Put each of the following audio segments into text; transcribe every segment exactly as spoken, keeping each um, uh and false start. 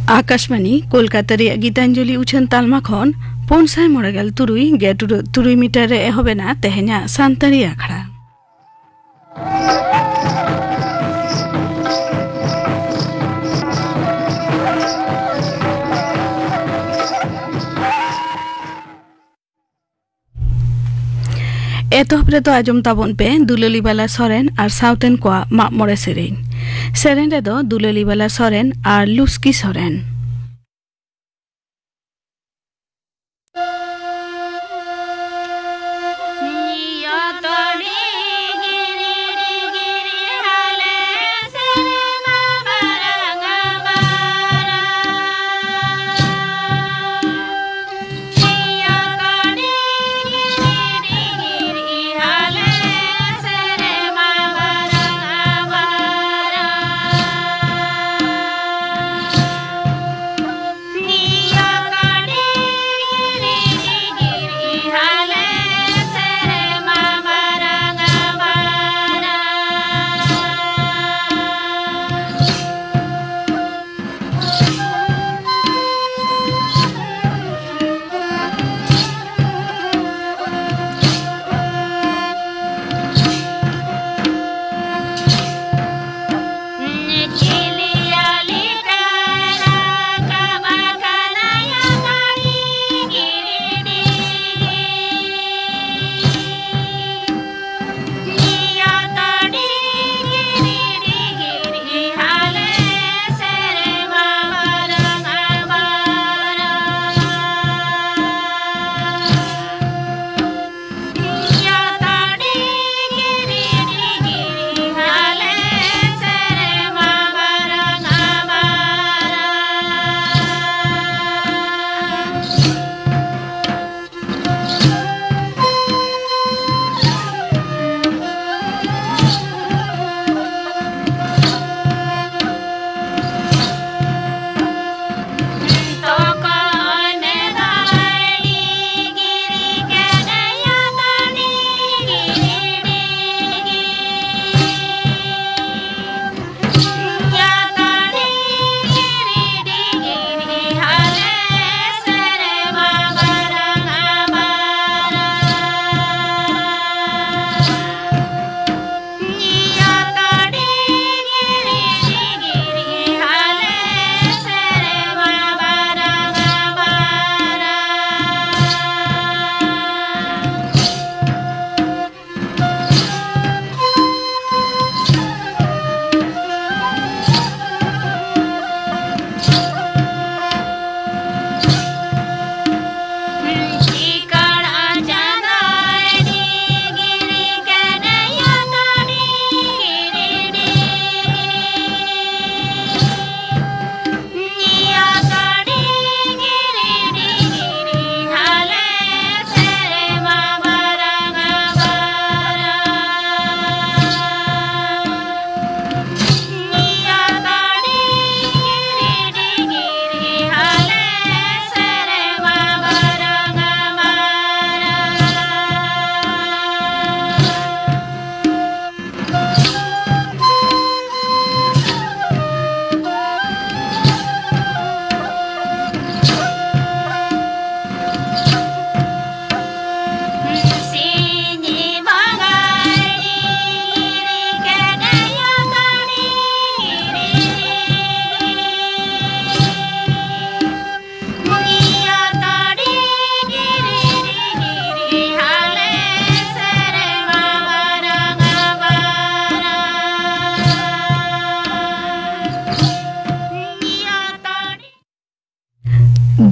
ᱟᱠᱟᱥᱵᱟᱱᱤ ᱠᱳᱞᱠᱟᱛᱟ ᱨᱮᱭᱟᱜ ᱜᱤᱛᱟᱧᱡᱚᱞᱤ ᱩᱪᱷᱟᱹᱱ ᱛᱟᱞᱢᱟ ᱠᱷᱚᱱ ᱯᱩᱱ ᱥᱟᱭ ᱢᱚᱬᱮ ᱜᱮᱞ ᱛᱩᱨᱩᱭ ᱜᱮ ᱴᱩᱰᱟᱹᱜ ᱛᱩᱨᱩᱭ ᱢᱤᱴᱟᱨ ᱨᱮ ᱮᱦᱚᱵ ᱮᱱᱟ ᱛᱮᱦᱮᱧᱟᱜ ᱥᱟᱱᱛᱟᱲᱤ ᱟᱠᱷᱲᱟ᱾ ᱮᱛᱚᱦᱚᱵ ᱨᱮᱫᱚ ᱟᱸᱡᱚᱢ ᱛᱟᱵᱚᱱ ᱯᱮ ᱫᱩᱞᱟᱹᱞᱤ ᱵᱟᱞᱟ ᱥᱚᱨᱮᱱ ᱟᱨ ᱥᱟᱶᱛᱮᱱ ᱠᱚᱣᱟᱜ ᱢᱟᱜ ᱢᱚᱬᱮ ᱥᱮᱨᱮᱧ᱾ ᱥᱮᱨᱮᱧ ᱨᱮᱫᱚ ᱫᱩᱞᱟᱹᱞᱤ ᱵᱟᱞᱟ ᱥᱚᱨᱮᱱ ᱟᱨ ᱞᱩᱥᱠᱤ ᱥᱚᱨᱮᱱ᱾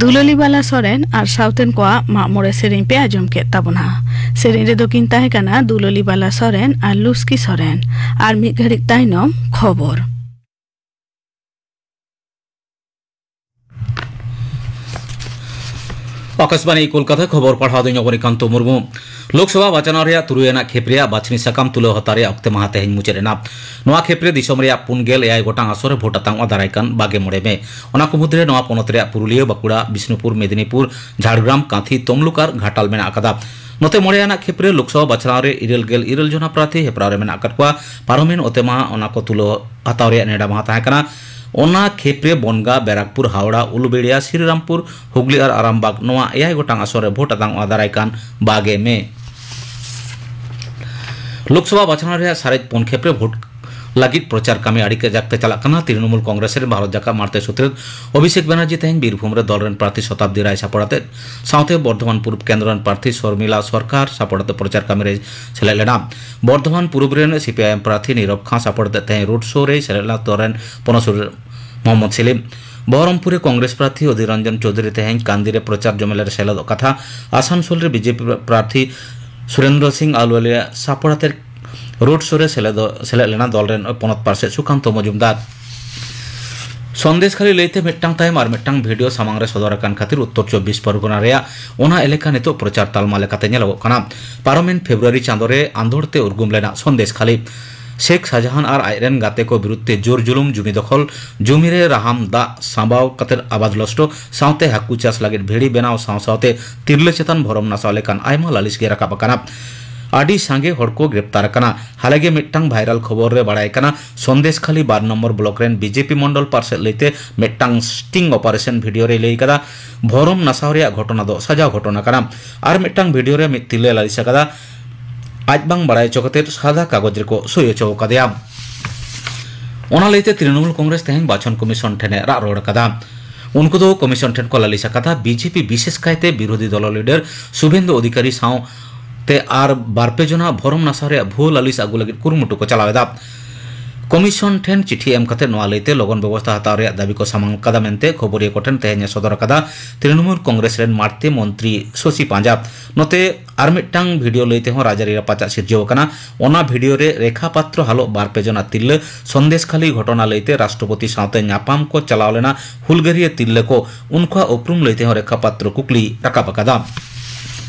ᱫᱩᱞᱟᱹᱞᱤ ᱵᱟᱞᱟ ᱥᱚᱨᱮᱱ ᱟᱨ ᱥᱟᱶᱛᱮᱱ ᱠᱚᱣᱟᱜ ᱢᱟᱜ ᱢᱚᱬᱮ ᱥᱮᱨᱮᱧ ᱯᱮ ᱟᱸᱡᱚᱢ ᱠᱮᱫ ᱛᱟᱵᱚᱱᱟ᱾ ᱥᱮᱨᱮᱧ ᱨᱮᱫᱚ ᱠᱤᱱ ᱛᱟᱦᱮᱸ ᱠᱟᱱᱟ ᱫᱩᱞᱟᱹᱞᱤ ᱵᱟᱞᱟ ᱥᱚᱨᱮᱱ ᱟᱨ ᱞᱩᱥᱠᱤ ᱥᱚᱨᱮᱱ᱾ ᱟᱨ ᱢᱤᱫ ᱜᱷᱟᱹᱲᱤᱡ ᱛᱟᱭᱱᱚᱢ ᱠᱷᱚᱵᱚᱨ᱾ ᱟᱠᱟᱥᱵᱟᱬᱤ ᱠᱳᱞᱠᱟᱛᱟ, ᱠᱷᱚᱵᱚᱨ ᱯᱟᱲᱦᱟᱣ ᱫᱚᱧ ᱚᱵᱚᱱᱤᱠᱟᱱᱛᱚ ᱢᱩᱨᱢᱩ᱾ ᱞᱳᱠᱥᱚᱵᱷᱟ ᱵᱟᱪᱷᱱᱟᱣ ᱨᱮᱭᱟᱜ ᱛᱩᱨᱩᱭ ᱟᱱᱟᱜ ᱠᱷᱮᱯ ᱨᱮᱭᱟᱜ ᱵᱟᱪᱷᱱᱤ ᱥᱟᱠᱟᱢ ᱛᱩᱞᱟᱹᱣ ᱦᱟᱛᱟᱣ ᱨᱮᱭᱟᱜ ᱚᱠᱛᱮ ᱢᱟᱦᱟ ᱛᱮᱦᱮᱧ ᱢᱩᱪᱟᱹᱫ ᱮᱱᱟ᱾ ᱱᱚᱣᱟ ᱠᱷᱮᱯ ᱨᱮ ᱫᱤᱥᱚᱢ ᱨᱮᱭᱟᱜ ᱯᱩᱱ ᱜᱮᱞ ᱮᱭᱟᱭ ᱜᱚᱴᱟᱝ ᱟᱥᱚᱱ ᱨᱮ ᱵᱷᱳᱴ ᱟᱛᱟᱝᱚᱜᱼᱟ ᱫᱟᱨᱟᱭ ᱠᱟᱱ ᱵᱟᱜᱮ ᱢᱚᱬᱮ ᱢᱮ᱾ ᱚᱱᱟ ᱠᱚ ᱢᱩᱫᱽᱨᱮ ᱱᱚᱣᱟ ᱯᱚᱱᱚᱛ ᱨᱮᱭᱟᱜ ᱯᱩᱨᱩᱞᱤᱭᱟᱹ, ᱵᱟᱸᱠᱩᱲᱟ, ᱵᱤᱥᱱᱩᱯᱩᱨ, ᱢᱮᱫᱤᱱᱤᱯᱩᱨ, ᱡᱷᱟᱲᱜᱨᱟᱢ, ᱠᱟᱸᱛᱷᱤ, ᱛᱚᱢᱞᱩᱠ ᱟᱨ ᱜᱷᱟᱴᱟᱞ ᱢᱮᱱᱟᱜ ᱟᱠᱟᱫᱟ᱾ ᱱᱚᱛᱮ ᱢᱚᱬᱮ ᱟᱱᱟᱜ ᱠᱷᱮᱯ ᱨᱮ ᱞᱳᱠᱥᱚᱵᱷᱟ ᱵᱟᱪᱷᱱᱟᱣ ᱨᱮ ᱤᱨᱟᱹᱞ ᱜᱮᱞ ᱤᱨᱟᱹᱞ ᱡᱚᱱᱟ ᱯᱨᱟᱨᱛᱷᱤ ᱦᱮᱯᱨᱟᱣ ᱨᱮ ᱢᱮᱱᱟᱜ ᱟᱠᱟᱫ ᱠᱚᱣᱟ᱾ ᱯᱟᱨᱚᱢᱮᱱ ᱚᱛᱮ ᱢᱟᱦᱟ ᱚᱱᱟ ᱠᱚ ᱛᱩᱞᱟᱹᱣ ᱦᱟᱛᱟᱣ ᱨᱮᱭᱟᱜ ᱱᱮᱰᱟ ᱢᱟᱦᱟ ᱛᱟᱦᱮᱸ ᱠᱟᱱᱟ᱾ ᱚᱱᱟ ᱠᱷᱮᱯ ᱨᱮ ᱵᱚᱱᱜᱟ, ᱵᱮᱨᱟᱠᱯᱩᱨ, ᱦᱟᱣᱲᱟ, ᱩᱞᱩᱵᱮᱲᱤᱭᱟ, ᱥᱨᱤᱨᱟᱢᱯᱩᱨ, ᱦᱩᱜᱽᱞᱤ ᱟᱨ ᱟᱨᱟᱢᱵᱟᱜᱽ, ᱱᱚᱣᱟ ᱮᱭᱟᱭ ᱜᱚᱴᱟᱝ ᱟᱥᱚᱱ ᱨᱮ ᱵᱷᱳᱴ ᱟᱛᱟᱝᱚᱜᱼᱟ ᱫᱟᱨᱟᱭ ᱠᱟᱱ ᱵᱟᱜᱮ ᱢᱮ᱾ ᱞᱳᱠᱥᱚᱵᱷᱟ ᱵᱟᱪᱷᱱᱟᱣ ᱨᱮᱭᱟᱜ ᱥᱟᱨᱮᱡ ᱯᱩᱱ ᱠᱷᱮᱯ ᱨᱮ ᱵᱷᱳᱴ ᱞᱟᱹᱜᱤᱫ ᱯᱨᱚᱪᱟᱨ ᱠᱟᱹᱢᱤ ᱟᱹᱰᱤ ᱠᱟᱡᱟᱠ ᱛᱮ ᱪᱟᱞᱟᱜ ᱠᱟᱱᱟ᱾ ᱛᱨᱤᱱᱚᱢᱩᱞ ᱠᱚᱝᱜᱨᱮᱥ ᱨᱮᱱ ᱵᱷᱟᱨᱚᱛ ᱡᱟᱠᱟᱛ ᱢᱟᱲᱛᱮ ᱥᱩᱛᱨᱮᱛ ᱚᱵᱷᱤᱥᱮᱠ ᱵᱟᱱᱟᱨᱡᱤ ᱛᱮᱦᱮᱧ ᱵᱤᱨᱵᱷᱩᱢ ᱨᱮ ᱫᱚᱞ ᱨᱮᱱ ᱯᱨᱟᱨᱛᱷᱤ ᱥᱚᱛᱟᱵᱫᱤ ᱨᱟᱭ ᱥᱟᱯᱚᱲ ᱟᱛᱮ ᱥᱟᱶᱛᱮ ᱵᱚᱨᱫᱷᱚᱢᱟᱱ ᱯᱩᱨᱩᱵ ᱠᱮᱱᱫᱨᱚ ᱨᱮᱱ ᱯᱨᱟᱨᱛᱷᱤ ᱥᱚᱨᱢᱤᱞᱟ ᱥᱚᱨᱠᱟᱨ ᱥᱟᱯᱚᱲ ᱟᱛᱮ ᱯᱨᱚᱪᱟᱨ ᱠᱟᱹᱢᱤ ᱨᱮ ᱥᱮᱞᱮᱫ ᱞᱮᱱᱟ᱾ ᱵᱚᱨᱫᱷᱚᱢᱟᱱ ᱯᱩᱨᱩᱵ ᱨᱮᱱ ᱥᱤᱯᱤᱟᱭᱮᱢ ᱯᱨᱟᱨᱛᱷᱤ ᱱᱤᱨᱚᱵ ᱠᱷᱟᱸ ᱥᱟᱯᱚᱲ ᱟᱛᱮ ᱛᱮᱦᱮᱧ ᱨᱳᱰ ᱥᱳ ᱨᱮᱭ ᱥᱮᱞᱮᱫ ᱞᱮᱱᱟ᱾ ᱫᱚᱞ ᱨᱮᱱ ᱯᱚᱱᱚᱥᱩᱨ ᱢᱚᱦᱚᱢᱢᱚᱫ ᱥᱮᱞᱤᱢ᱾ ᱵᱚᱦᱚᱨᱚᱢᱯᱩᱨ ᱨᱮ ᱠᱚᱝᱜᱨᱮᱥ ᱯᱨᱟᱨᱛᱷᱤ ᱚᱫᱷᱤᱨ ᱨᱚᱧᱡᱚᱱ ᱪᱳᱣᱫᱷᱩᱨᱤ ᱛᱮᱦᱮᱧ ᱠᱟᱱᱫᱤ ᱨᱮ ᱯᱨᱚᱪᱟᱨ ᱡᱚᱢᱮᱞ ᱨᱮ ᱥᱮᱞᱮᱫᱚᱜ ᱠᱟᱛᱷᱟ᱾ ᱟᱥᱟᱱᱥᱳᱞ ᱨᱮ ᱵᱤᱡᱮᱯᱤ ᱯᱨᱟᱨᱛᱷᱤ ᱥᱩᱨᱮᱱᱫᱨᱚ ᱥᱤᱝ ᱟᱞᱩᱣᱟᱞᱤᱭᱟ ᱥᱟᱯᱚᱲ ᱟᱛᱮ ᱨᱳᱰ ᱥᱳ ᱨᱮ ᱥᱮᱞᱮᱫᱚᱜ, ᱥᱮᱞᱮᱫ ᱞᱮᱱᱟ ᱫᱚᱞ ᱨᱮᱱ ᱯᱚᱱᱚᱛ ᱯᱟᱨᱥᱮᱛ ᱥᱩᱠᱟᱱᱛᱚ ᱢᱚᱡᱩᱢᱫᱟᱨ᱾ ᱥᱚᱱᱫᱮᱥ ᱠᱷᱟᱹᱞᱤ ᱞᱟᱹᱭᱛᱮ ᱢᱤᱫᱴᱟᱝ ᱛᱟᱭᱚᱢ ᱟᱨ ᱢᱤᱫᱴᱟᱝ ᱵᱷᱤᱰᱤᱭᱳ ᱥᱟᱢᱟᱝ ᱨᱮ ᱥᱚᱫᱚᱨ ᱟᱠᱟᱱ ᱠᱷᱟᱹᱛᱤᱨ ᱩᱛᱛᱚᱨ ᱪᱚᱵᱵᱤᱥ ᱯᱚᱨᱜᱚᱱᱟ ᱨᱮᱭᱟᱜ ᱚᱱᱟ ᱮᱞᱟᱠᱟ ᱱᱤᱛᱚᱜ ᱯᱨᱚᱪᱟᱨ ᱛᱟᱞᱢᱟ ᱞᱮᱠᱟᱛᱮ ᱧᱮᱞᱚᱜᱚᱜ ᱠᱟᱱᱟ᱾ ᱯᱟᱨᱚᱢᱮᱱ ᱯᱷᱮᱵᱨᱩᱣᱟᱨᱤ ᱪᱟᱸᱫᱚ ᱨᱮ ᱟᱸᱫᱳᱲ ᱛᱮ ᱩᱨᱜᱩᱢ ᱞᱮᱱᱟ ᱥᱚᱱᱫᱮᱥ ᱠᱷᱟᱹᱞᱤ᱾ ᱥᱮᱠᱷ ᱥᱟᱦᱟᱡᱟᱦᱟᱱ ᱟᱨ ᱟᱡᱨᱮᱱ ᱜᱟᱛᱮ ᱠᱚ ᱵᱤᱨᱩᱫᱷ ᱛᱮ ᱡᱳᱨ ᱡᱩᱞᱩᱢ, ᱡᱩᱢᱤ ᱫᱚᱠᱷᱚᱞ, ᱡᱩᱢᱤ ᱨᱮ ᱨᱟᱦᱟᱢ ᱫᱟᱜ ᱥᱟᱢᱵᱟᱣ ᱠᱟᱛᱮ ᱟᱵᱟᱫ ᱱᱚᱥᱴᱚ, ᱥᱟᱶᱛᱮ ᱦᱟᱹᱠᱩ ᱪᱟᱥ ᱞᱟᱹᱜᱤᱫ ᱵᱷᱤᱲᱤ ᱵᱮᱱᱟᱣ ᱥᱟᱶ ᱥᱟᱶᱛᱮ ᱛᱤᱨᱞᱟᱹ ᱪᱮᱛᱟᱱ ᱵᱷᱚᱨᱚᱢ ᱱᱟᱥᱟᱣ ᱞᱮᱠᱟᱱ ᱟᱭᱢᱟ ᱞᱟᱹᱞᱤᱥ ᱜᱮ ᱨᱟᱠᱟᱵ ᱟᱠᱟᱱᱟ᱾ ᱟᱹᱰᱤ ᱥᱟᱸᱜᱮ ᱦᱚᱲ ᱠᱚ ᱜᱨᱮᱯᱛᱟᱨ ᱟᱠᱟᱱᱟ᱾ ᱦᱟᱞᱮᱜᱮ ᱢᱤᱫᱴᱟᱝ ᱵᱷᱟᱭᱨᱟᱞ ᱠᱷᱚᱵᱚᱨ ᱨᱮ ᱵᱟᱲᱟᱭ ᱠᱟᱱᱟ, ᱥᱚᱱᱫᱮᱥ ᱠᱷᱟᱞᱤ ᱵᱟᱨ ᱱᱚᱢᱵᱚᱨ ᱵᱞᱚᱠ ᱨᱮᱱ ᱵᱤᱡᱮᱯᱤ ᱢᱚᱱᱰᱚᱞ ᱯᱟᱨᱥᱮᱫ ᱞᱟᱹᱭᱛᱮ ᱢᱤᱫᱴᱟᱝ ᱥᱴᱤᱝ ᱚᱯᱟᱨᱮᱥᱚᱱ ᱵᱷᱤᱰᱤᱭᱳ ᱨᱮᱭ ᱞᱟᱹᱭ ᱠᱟᱫᱟ, ᱵᱷᱚᱨᱚᱢ ᱱᱟᱥᱟᱣ ᱨᱮᱭᱟᱜ ᱜᱷᱚᱴᱚᱱᱟ ᱫᱚ ᱥᱟᱡᱟᱣ ᱜᱷᱚᱴᱚᱱᱟ ᱠᱟᱱᱟ᱾ ᱟᱨ ᱢᱤᱫᱴᱟᱝ ᱵᱷᱤᱰᱤᱭᱳ ᱨᱮ ᱢᱤᱫ ᱛᱤᱨᱞᱟᱹᱭ ᱞᱟᱹᱞᱤᱥ ᱟᱠᱟᱫᱟ, ᱟᱡ ᱵᱟᱝ ᱵᱟᱲᱟᱭ ᱦᱚᱪᱚ ᱠᱟᱛᱮ ᱥᱟᱫᱟ ᱠᱟᱜᱚᱡᱽ ᱨᱮᱠᱚ ᱥᱳᱭ ᱦᱚᱪᱚ ᱟᱠᱟᱫᱮᱭᱟ᱾ ᱚᱱᱟ ᱞᱟᱹᱭᱛᱮ ᱛᱨᱤᱱᱚᱢᱩᱞ ᱠᱚᱝᱜᱨᱮᱥ ᱛᱮᱦᱮᱧ ᱵᱟᱪᱷᱚᱱ ᱠᱚᱢᱤᱥᱚᱱ ᱴᱷᱮᱱᱮ ᱨᱟᱜ ᱨᱚᱲ ᱟᱠᱟᱫᱟ᱾ ᱩᱱᱠᱩ ᱫᱚ ᱠᱚᱢᱤᱥᱚᱱ ᱴᱷᱮᱱ ᱠᱚ ᱞᱟᱹᱞᱤᱥ ᱟᱠᱟᱫᱟ, ᱵᱤᱡᱮᱯᱤ ᱵᱤᱥᱮᱥ ᱠᱟᱭᱛᱮ ᱵᱤᱨᱳᱫᱷᱤ ᱫᱚᱞ ᱞᱤᱰᱟᱨ ᱥᱩᱵᱷᱮᱱᱫᱩ ᱚᱫᱷᱤᱠᱟᱨᱤ ᱥᱟᱶᱛᱮ ᱟᱨ ᱵᱟᱨᱯᱮ ᱡᱚᱱᱟ ᱵᱷᱚᱨᱚᱢ ᱱᱟᱥᱟᱣ ᱨᱮᱭᱟᱜ ᱵᱷᱩᱣᱟᱹ ᱞᱟᱹᱞᱤᱥ ᱟᱹᱜᱩ ᱞᱟᱹᱜᱤᱫ ᱠᱩᱨᱩᱢᱩᱴᱩ ᱠᱚ ᱪᱟᱞᱟᱣ ᱮᱫᱟ᱾ ᱠᱚᱢᱤᱥᱚᱱ ᱴᱷᱮᱱ ᱪᱤᱴᱷᱤ ᱮᱢ ᱠᱟᱛᱮ ᱱᱚᱣᱟ ᱞᱟᱹᱭᱛᱮ ᱞᱚᱜᱚᱱ ᱵᱮᱵᱚᱥᱛᱷᱟ ᱦᱟᱛᱟᱣ ᱨᱮᱭᱟᱜ ᱫᱟᱹᱵᱤ ᱠᱚ ᱥᱟᱢᱟᱝ ᱠᱟᱫᱟ ᱢᱮᱱᱛᱮ ᱠᱷᱚᱵᱚᱨᱤᱭᱟᱹ ᱠᱚᱴᱷᱮᱱ ᱛᱮᱦᱮᱧ ᱮ ᱥᱚᱫᱚᱨ ᱟᱠᱟᱫᱟ ᱛᱨᱤᱱᱚᱢᱩᱞ ᱠᱚᱝᱜᱨᱮᱥ ᱨᱮᱱ ᱢᱟᱬᱛᱮ ᱢᱚᱱᱛᱨᱤ ᱥᱚᱥᱤ ᱯᱟᱧᱡᱟᱵᱽ᱾ ᱱᱚᱛᱮ ᱟᱨ ᱢᱤᱫᱴᱟᱝ ᱵᱷᱤᱰᱤᱭᱳ ᱞᱟᱹᱭ ᱛᱮᱦᱚᱸ ᱨᱟᱡᱽᱟᱹᱨᱤ ᱨᱟᱯᱟᱪᱟᱜ ᱥᱤᱨᱡᱟᱹᱣ ᱟᱠᱟᱱᱟ᱾ ᱚᱱᱟ ᱵᱷᱤᱰᱤᱭᱳ ᱨᱮ ᱨᱮᱠᱷᱟ ᱯᱟᱛᱨᱚ ᱦᱟᱞᱚᱜ ᱵᱟᱨ ᱯᱮ ᱡᱚᱱᱟ ᱛᱤᱨᱞᱟᱹ ᱥᱚᱱᱫᱮᱥ ᱠᱷᱟᱹᱞᱤ ᱜᱷᱚᱴᱚᱱᱟ ᱞᱟᱹᱭᱛᱮ ᱨᱟᱥᱴᱨᱚᱯᱚᱛᱤ ᱥᱟᱶᱛᱮ ᱧᱟᱯᱟᱢ ᱠᱚ ᱪᱟᱞᱟᱣ ᱞᱮᱱᱟ ᱦᱩᱞᱜᱟᱹᱨᱤᱭᱟᱹ ᱛᱤᱨᱞᱟᱹ ᱠᱚ, ᱩᱱᱠᱩᱣᱟᱜ ᱩᱯᱨᱩᱢ ᱞᱟᱹᱭ ᱛᱮᱦᱚᱸ ᱨᱮᱠᱷᱟ ᱯᱟᱛᱨᱚ ᱠᱩᱠᱞᱤ ᱨᱟᱠᱟᱵ ᱟᱠᱟᱫᱟ᱾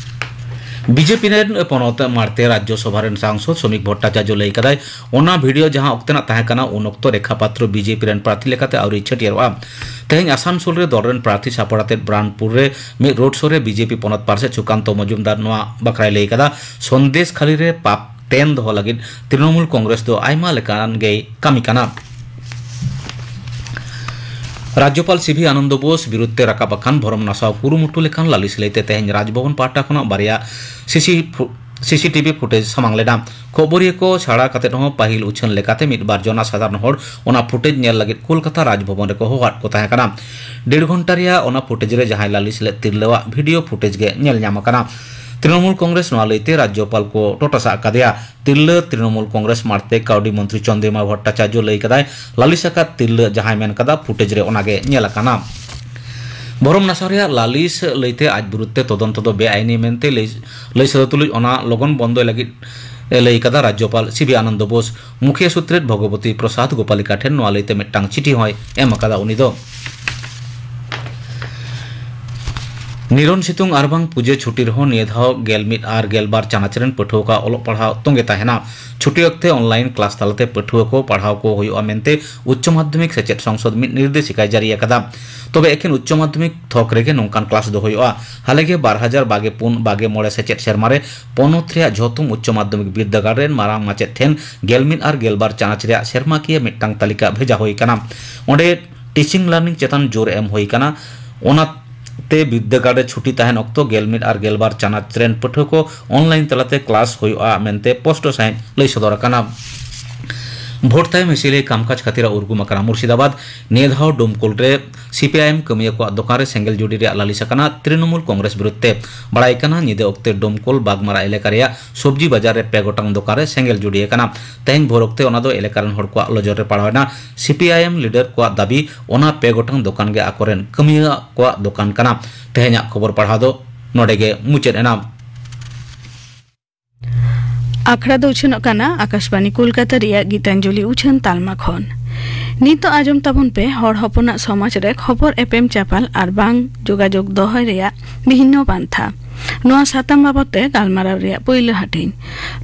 ᱵᱤᱡᱮᱯᱤ ᱨᱮᱱ ᱯᱚᱱᱚᱛ ᱢᱟᱬᱛᱮ ᱨᱟᱡᱽᱭᱚ ᱥᱚᱵᱷᱟ ᱨᱮᱱ ᱥᱟᱝᱥᱚᱫ ᱥᱚᱢᱤᱠ ᱵᱷᱚᱴᱴᱟᱪᱟᱨᱡᱚ ᱞᱟᱹᱭ ᱠᱟᱫᱟᱭ, ᱚᱱᱟ ᱵᱷᱤᱰᱤᱭᱳ ᱡᱟᱦᱟᱸ ᱚᱠᱛᱮᱱᱟᱜ ᱛᱟᱦᱮᱸ ᱠᱟᱱᱟ, ᱩᱱ ᱚᱠᱛᱚ ᱨᱮᱠᱷᱟ ᱯᱟᱛᱨᱚ ᱵᱤᱡᱮᱯᱤ ᱨᱮᱱ ᱯᱨᱟᱨᱛᱷᱤ ᱞᱮᱠᱟᱛᱮ ᱟᱹᱣᱨᱤ ᱪᱷᱟᱹᱴᱭᱟᱹᱨᱚᱜᱼᱟ᱾ ᱛᱮᱦᱮᱧ ᱟᱥᱟᱱᱥᱳᱞ ᱨᱮ ᱫᱚᱞ ᱨᱮᱱ ᱯᱨᱟᱨᱛᱷᱤ ᱥᱟᱯᱲᱟᱣ ᱟᱛᱮ ᱵᱨᱟᱱᱯᱩᱨ ᱨᱮ ᱢᱤᱫ ᱨᱳᱰ ᱥᱳ ᱨᱮ ᱵᱤᱡᱮᱯᱤ ᱯᱚᱱᱚᱛ ᱯᱟᱨᱥᱮᱛ ᱥᱩᱠᱟᱱᱛᱚ ᱢᱚᱡᱩᱢᱫᱟᱨ ᱱᱚᱣᱟ ᱵᱟᱠᱷᱨᱟᱭ ᱞᱟᱹᱭ ᱠᱟᱫᱟ, ᱥᱚᱱᱫᱮᱥ ᱠᱷᱟᱹᱞᱤ ᱨᱮ ᱯᱟᱯ ᱛᱮᱱ ᱫᱚᱦᱚ ᱞᱟᱹᱜᱤᱫ ᱛᱨᱤᱱᱚᱢᱩᱞ ᱠᱚᱝᱜᱨᱮᱥ ᱫᱚ ᱟᱭᱢᱟ ᱞᱮᱠᱟᱱ ᱜᱮᱭ ᱠᱟᱹᱢᱤ ᱠᱟᱱᱟ᱾ ᱨᱟᱡᱽᱭᱚᱯᱟᱞ ᱥᱤᱵᱷᱤ ᱟᱱᱚᱱᱫᱚ ᱵᱳᱥ ᱵᱤᱨᱩᱫᱷ ᱛᱮ ᱨᱟᱠᱟᱵ ᱟᱠᱟᱱ ᱵᱷᱚᱨᱚᱢ ᱱᱟᱥᱟᱣ ᱠᱩᱨᱩᱢᱩᱴᱩ ᱞᱮᱠᱟᱱ ᱞᱟᱹᱞᱤᱥ ᱞᱟᱹᱭᱛᱮ ᱛᱮᱦᱮᱧ ᱨᱟᱡᱽᱵᱷᱚᱵᱚᱱ ᱯᱟᱦᱴᱟ ᱠᱷᱚᱱᱟᱜ ᱵᱟᱨᱭᱟ ᱥᱤᱥᱤ ᱯᱷᱩ-, ᱥᱤᱥᱤᱴᱤᱵᱷᱤ ᱯᱷᱩᱴᱮᱡᱽ ᱥᱟᱢᱟᱝ ᱞᱮᱱᱟ᱾ ᱠᱷᱚᱵᱚᱨᱤᱭᱟᱹ ᱠᱚ ᱪᱷᱟᱲᱟ ᱠᱟᱛᱮ ᱦᱚᱸ ᱯᱟᱹᱦᱤᱞ ᱩᱪᱷᱟᱹᱱ ᱞᱮᱠᱟᱛᱮ ᱢᱤᱫ ᱵᱟᱨ ᱡᱚᱱᱟ ᱥᱟᱫᱷᱟᱨᱚᱱ ᱦᱚᱲ ᱚᱱᱟ ᱯᱷᱩᱴᱮᱡᱽ ᱧᱮᱞ ᱞᱟᱹᱜᱤᱫ ᱠᱳᱞᱠᱟᱛᱟ ᱨᱟᱡᱽᱵᱷᱚᱵᱚᱱ ᱨᱮᱠᱚ ᱦᱚᱦᱚᱣᱟᱫ ᱠᱚ ᱛᱟᱦᱮᱸ ᱠᱟᱱᱟ᱾ ᱰᱮᱲ ᱜᱷᱚᱱᱴᱟ ᱨᱮᱭᱟᱜ ᱚᱱᱟ ᱯᱷᱩᱴᱮᱡᱽ ᱨᱮ ᱡᱟᱦᱟᱸᱭ ᱞᱟᱹᱞᱤᱥ ᱞᱮᱫ ᱛᱤᱨᱞᱟᱹᱣᱟᱜ ᱵᱷᱤᱰᱤᱭᱳ ᱯᱷᱩᱴᱮᱡᱽ ᱜᱮ ᱧᱮᱞ ᱧᱟᱢ ᱟᱠᱟᱱᱟ᱾ ᱛᱨᱤᱱᱚᱢᱩᱞ ᱠᱚᱝᱜᱨᱮᱥ ᱱᱚᱣᱟ ᱞᱟᱹᱭᱛᱮ ᱨᱟᱡᱽᱭᱚᱯᱟᱞ ᱠᱚ ᱴᱚᱴᱟᱥᱟ ᱟᱠᱟᱫᱮᱭᱟ᱾ ᱛᱤᱨᱞᱟᱹ ᱛᱨᱤᱱᱚᱢᱩᱞ ᱠᱚᱝᱜᱨᱮᱥ ᱢᱟᱬᱛᱮ ᱠᱟᱹᱣᱰᱤ ᱢᱚᱱᱛᱨᱤ ᱪᱚᱱᱫᱨᱤᱢᱟ ᱵᱷᱚᱴᱴᱟᱪᱟᱨᱡᱚ ᱞᱟᱹᱭ ᱠᱟᱫᱟᱭ, ᱞᱟᱹᱞᱤᱥ ᱟᱠᱟᱫ ᱛᱤᱨᱞᱟᱹ ᱡᱟᱦᱟᱸᱭ ᱢᱮᱱ ᱠᱟᱫᱟ, ᱯᱷᱩᱴᱮᱡᱽ ᱨᱮ ᱚᱱᱟᱜᱮ ᱧᱮᱞ ᱟᱠᱟᱱᱟ᱾ ᱵᱷᱚᱨᱚᱢ ᱱᱟᱥᱟᱣ ᱨᱮᱭᱟᱜ ᱞᱟᱹᱞᱤᱥ ᱞᱟᱹᱭᱛᱮ ᱟᱡ ᱵᱤᱨᱩᱫᱷ ᱛᱮ ᱛᱚᱫᱚᱱᱛᱚ ᱫᱚ ᱵᱮᱟᱭᱤᱱᱤ ᱢᱮᱱᱛᱮ ᱞᱟᱹᱭ, ᱞᱟᱹᱭ ᱥᱚᱫᱚᱨ ᱛᱩᱞᱩᱡ ᱚᱱᱟ ᱞᱚᱜᱚᱱ ᱵᱚᱱᱫᱚᱭ ᱞᱟᱹᱜᱤᱫ ᱮ ᱞᱟᱹᱭ ᱠᱟᱫᱟ ᱨᱟᱡᱽᱭᱚᱯᱟᱞ ᱥᱤᱵᱤ ᱟᱱᱚᱱᱫᱚ ᱵᱳᱥ᱾ ᱢᱩᱠᱷᱤᱭᱟᱹ ᱥᱩᱛᱨᱮᱛ ᱵᱷᱚᱜᱚᱵᱚᱛᱤ ᱯᱨᱚᱥᱟᱫᱽ ᱜᱳᱯᱟᱞᱤᱠᱟ ᱴᱷᱮᱱ ᱱᱚᱣᱟ ᱞᱟᱹᱭᱛᱮ ᱢᱤᱫᱴᱟᱝ ᱪᱤᱴᱷᱤ ᱦᱚᱸᱭ ᱮᱢ ᱟᱠᱟᱫᱟ ᱩᱱᱤ ᱫᱚ᱾ ᱱᱤᱨᱚᱱ ᱥᱤᱛᱩᱝ ᱟᱨ ᱵᱟᱝ ᱯᱩᱡᱟᱹ ᱪᱷᱩᱴᱤ ᱨᱮᱦᱚᱸ ᱱᱤᱭᱟᱹ ᱫᱷᱟᱣ ᱜᱮᱞ ᱢᱤᱫ ᱟᱨ ᱜᱮᱞ ᱵᱟᱨ ᱪᱟᱱᱟᱪ ᱨᱮᱱ ᱯᱟᱹᱴᱷᱩᱣᱟᱹ ᱠᱚᱣᱟᱜ ᱚᱞᱚᱜ ᱯᱟᱲᱦᱟᱣ ᱛᱚᱸᱜᱮ ᱛᱟᱦᱮᱱᱟ᱾ ᱪᱷᱩᱴᱤ ᱚᱠᱛᱮ online class ᱛᱟᱞᱟᱛᱮ ᱯᱟᱹᱴᱷᱩᱣᱟᱹ ᱠᱚ ᱯᱟᱲᱦᱟᱣ ᱠᱚ ᱦᱩᱭᱩᱜᱼᱟ ᱢᱮᱱᱛᱮ ᱩᱪᱪᱚ ᱢᱟᱫᱽᱫᱷᱚᱢᱤᱠ ᱥᱮᱪᱮᱫ ᱥᱚᱝᱥᱚᱫ ᱢᱤᱫ ᱱᱤᱨᱫᱮᱥᱤᱠᱟᱭ ᱡᱟᱹᱨᱤ ᱟᱠᱟᱫᱟ᱾ ᱛᱚᱵᱮ ᱮᱠᱷᱮᱱ ᱩᱪᱪᱚ ᱢᱟᱫᱽᱫᱷᱚᱢᱤᱠ ᱛᱷᱚᱠ ᱨᱮᱜᱮ ᱱᱚᱝᱠᱟᱱ class ᱫᱚ ᱦᱩᱭᱩᱜᱼᱟ᱾ ᱦᱟᱞᱮᱜᱮ ᱵᱟᱨ ᱦᱟᱡᱟᱨ ᱵᱟᱜᱮ ᱯᱩᱱ ᱵᱟᱜᱮ ᱢᱚᱬᱮ ᱥᱮᱪᱮᱫ ᱥᱮᱨᱢᱟ ᱨᱮ ᱯᱚᱱᱚᱛ ᱨᱮᱭᱟᱜ ᱡᱷᱚᱛᱚᱢ ᱩᱪᱪᱚ ᱢᱟᱫᱽᱫᱷᱚᱢᱤᱠ ᱵᱤᱨᱫᱟᱹᱜᱟᱲ ᱨᱮᱱ ᱢᱟᱨᱟᱝ ᱢᱟᱪᱮᱫ ᱴᱷᱮᱱ ᱜᱮᱞ ᱢᱤᱫ ᱟᱨ ᱜᱮᱞ ᱵᱟᱨ ᱪᱟᱱᱟᱪ ᱨᱮᱭᱟᱜ ᱥᱮᱨᱢᱟᱠᱤᱭᱟᱹ ᱢᱤᱫᱴᱟᱝ ᱛᱟᱹᱞᱤᱠᱟ ᱵᱷᱮᱡᱟ ᱦᱩᱭ ᱟᱠᱟᱱᱟ᱾ ᱚᱸᱰᱮ teaching learning ᱪᱮᱛᱟᱱ ᱡᱳᱨ ᱮᱢ ᱦᱩᱭ ᱟᱠᱟᱱᱟ᱾ ᱚᱱᱟᱛᱮ ᱵᱤᱨᱫᱟᱹᱜᱟᱲ ᱨᱮ ᱪᱷᱩᱴᱤ ᱛᱟᱦᱮᱱ ᱚᱠᱛᱚ ᱜᱮᱞ ᱢᱤᱫ ᱟᱨ ᱜᱮᱞ ᱵᱟᱨ ᱪᱟᱱᱟᱪ ᱨᱮᱱ ᱯᱟᱹᱴᱷᱩᱣᱟᱹ ᱠᱚ online ᱛᱟᱞᱟᱛᱮ class ᱦᱩᱭᱩᱜᱼᱟ ᱢᱮᱱᱛᱮ ᱯᱚᱥᱴᱚ ᱥᱟᱺᱦᱤᱡ ᱞᱟᱹᱭ ᱥᱚᱫᱚᱨ ᱟᱠᱟᱱᱟ᱾ ᱵᱷᱳᱴ ᱛᱟᱭᱚᱢ ᱦᱤᱥᱤᱞᱤ ᱠᱟᱢᱠᱟᱡᱽ ᱠᱷᱟᱹᱛᱤᱨ ᱩᱨᱜᱩᱢ ᱟᱠᱟᱱᱟ ᱢᱩᱨᱥᱤᱫᱟᱵᱟᱫᱽ᱾ ᱱᱤᱭᱟᱹ ᱫᱷᱟᱣ ᱰᱳᱢᱠᱳᱞ ᱨᱮ ᱥᱤᱯᱤᱟᱭᱮᱢ ᱠᱟᱹᱢᱤᱭᱟᱹ ᱠᱚᱣᱟᱜ ᱫᱚᱠᱟᱱ ᱨᱮ ᱥᱮᱸᱜᱮᱞ ᱡᱩᱰᱤ ᱨᱮᱭᱟᱜ ᱞᱟᱹᱞᱤᱥ ᱟᱠᱟᱱᱟ ᱛᱨᱤᱱᱚᱢᱩᱞ ᱠᱚᱝᱜᱨᱮᱥ ᱵᱤᱨᱩᱫᱷ ᱛᱮ᱾ ᱵᱟᱲᱟᱭ ᱠᱟᱱᱟ, ᱧᱤᱫᱟᱹ ᱚᱠᱛᱮ ᱰᱳᱢᱠᱳᱞ ᱵᱟᱜᱽᱢᱟᱨᱟ ᱮᱞᱟᱠᱟ ᱨᱮᱭᱟᱜ ᱥᱚᱵᱽᱡᱤ ᱵᱟᱡᱟᱨ ᱨᱮ ᱯᱮ ᱜᱚᱴᱟᱝ ᱫᱚᱠᱟᱱ ᱨᱮ ᱥᱮᱸᱜᱮᱞ ᱡᱩᱰᱤ ᱟᱠᱟᱱᱟ᱾ ᱛᱮᱦᱮᱧ ᱵᱷᱳᱨ ᱚᱠᱛᱮ ᱚᱱᱟ ᱫᱚ ᱮᱞᱟᱠᱟ ᱨᱮᱱ ᱦᱚᱲ ᱠᱚᱣᱟᱜ ᱞᱚᱡᱚᱨ ᱨᱮ ᱯᱟᱲᱟᱣ ᱮᱱᱟ᱾ ᱥᱤᱯᱤᱟᱭᱮᱢ ᱞᱤᱰᱟᱨ ᱠᱚᱣᱟᱜ ᱫᱟᱹᱵᱤ, ᱚᱱᱟ ᱯᱮ ᱜᱚᱴᱟᱝ ᱫᱚᱠᱟᱱ ᱜᱮ ᱟᱠᱚᱨᱮᱱ ᱠᱟᱹᱢᱤᱭᱟᱹ ᱠᱚᱣᱟᱜ ᱫᱚᱠᱟᱱ ᱠᱟᱱᱟ᱾ ᱛᱮᱦᱮᱧᱟᱜ ᱠᱷᱚᱵᱚᱨ ᱯᱟᱲᱦᱟᱣ ᱫᱚ ᱱᱚᱰᱮ ᱜᱮ ᱢᱩᱪᱟᱹᱫ ᱮᱱᱟ᱾ ᱟᱠᱷᱲᱟ ᱫᱚ ᱩᱪᱷᱟᱹᱱᱚᱜ ᱠᱟᱱᱟ ᱟᱠᱟᱥᱵᱟᱱᱤ ᱠᱳᱞᱠᱟᱛᱟ ᱨᱮᱭᱟᱜ ᱜᱤᱛᱟᱧᱡᱚᱞᱤ ᱩᱪᱷᱟᱹᱱ ᱛᱟᱞᱢᱟ ᱠᱷᱚᱱ᱾ ᱱᱤᱛᱚᱜ ᱟᱸᱡᱚᱢ ᱛᱟᱵᱚᱱ ᱯᱮ ᱦᱚᱲ ᱦᱚᱯᱚᱱᱟᱜ ᱥᱚᱢᱟᱡᱽ ᱨᱮ ᱠᱷᱚᱵᱚᱨ ᱮᱯᱮᱢ ᱪᱟᱯᱟᱞ ᱟᱨ ᱵᱟᱝ ᱡᱳᱜᱟᱡᱳᱜᱽ ᱫᱚᱦᱚᱭ ᱨᱮᱭᱟᱜ ᱵᱤᱵᱷᱤᱱᱱᱚ ᱯᱟᱱᱛᱷᱟ᱾ ᱱᱚᱣᱟ ᱥᱟᱛᱟᱢ ᱵᱟᱵᱚᱛ ᱛᱮ ᱜᱟᱞᱢᱟᱨᱟᱣ ᱨᱮᱭᱟᱜ ᱯᱩᱭᱞᱩ ᱦᱟᱹᱴᱤᱧ᱾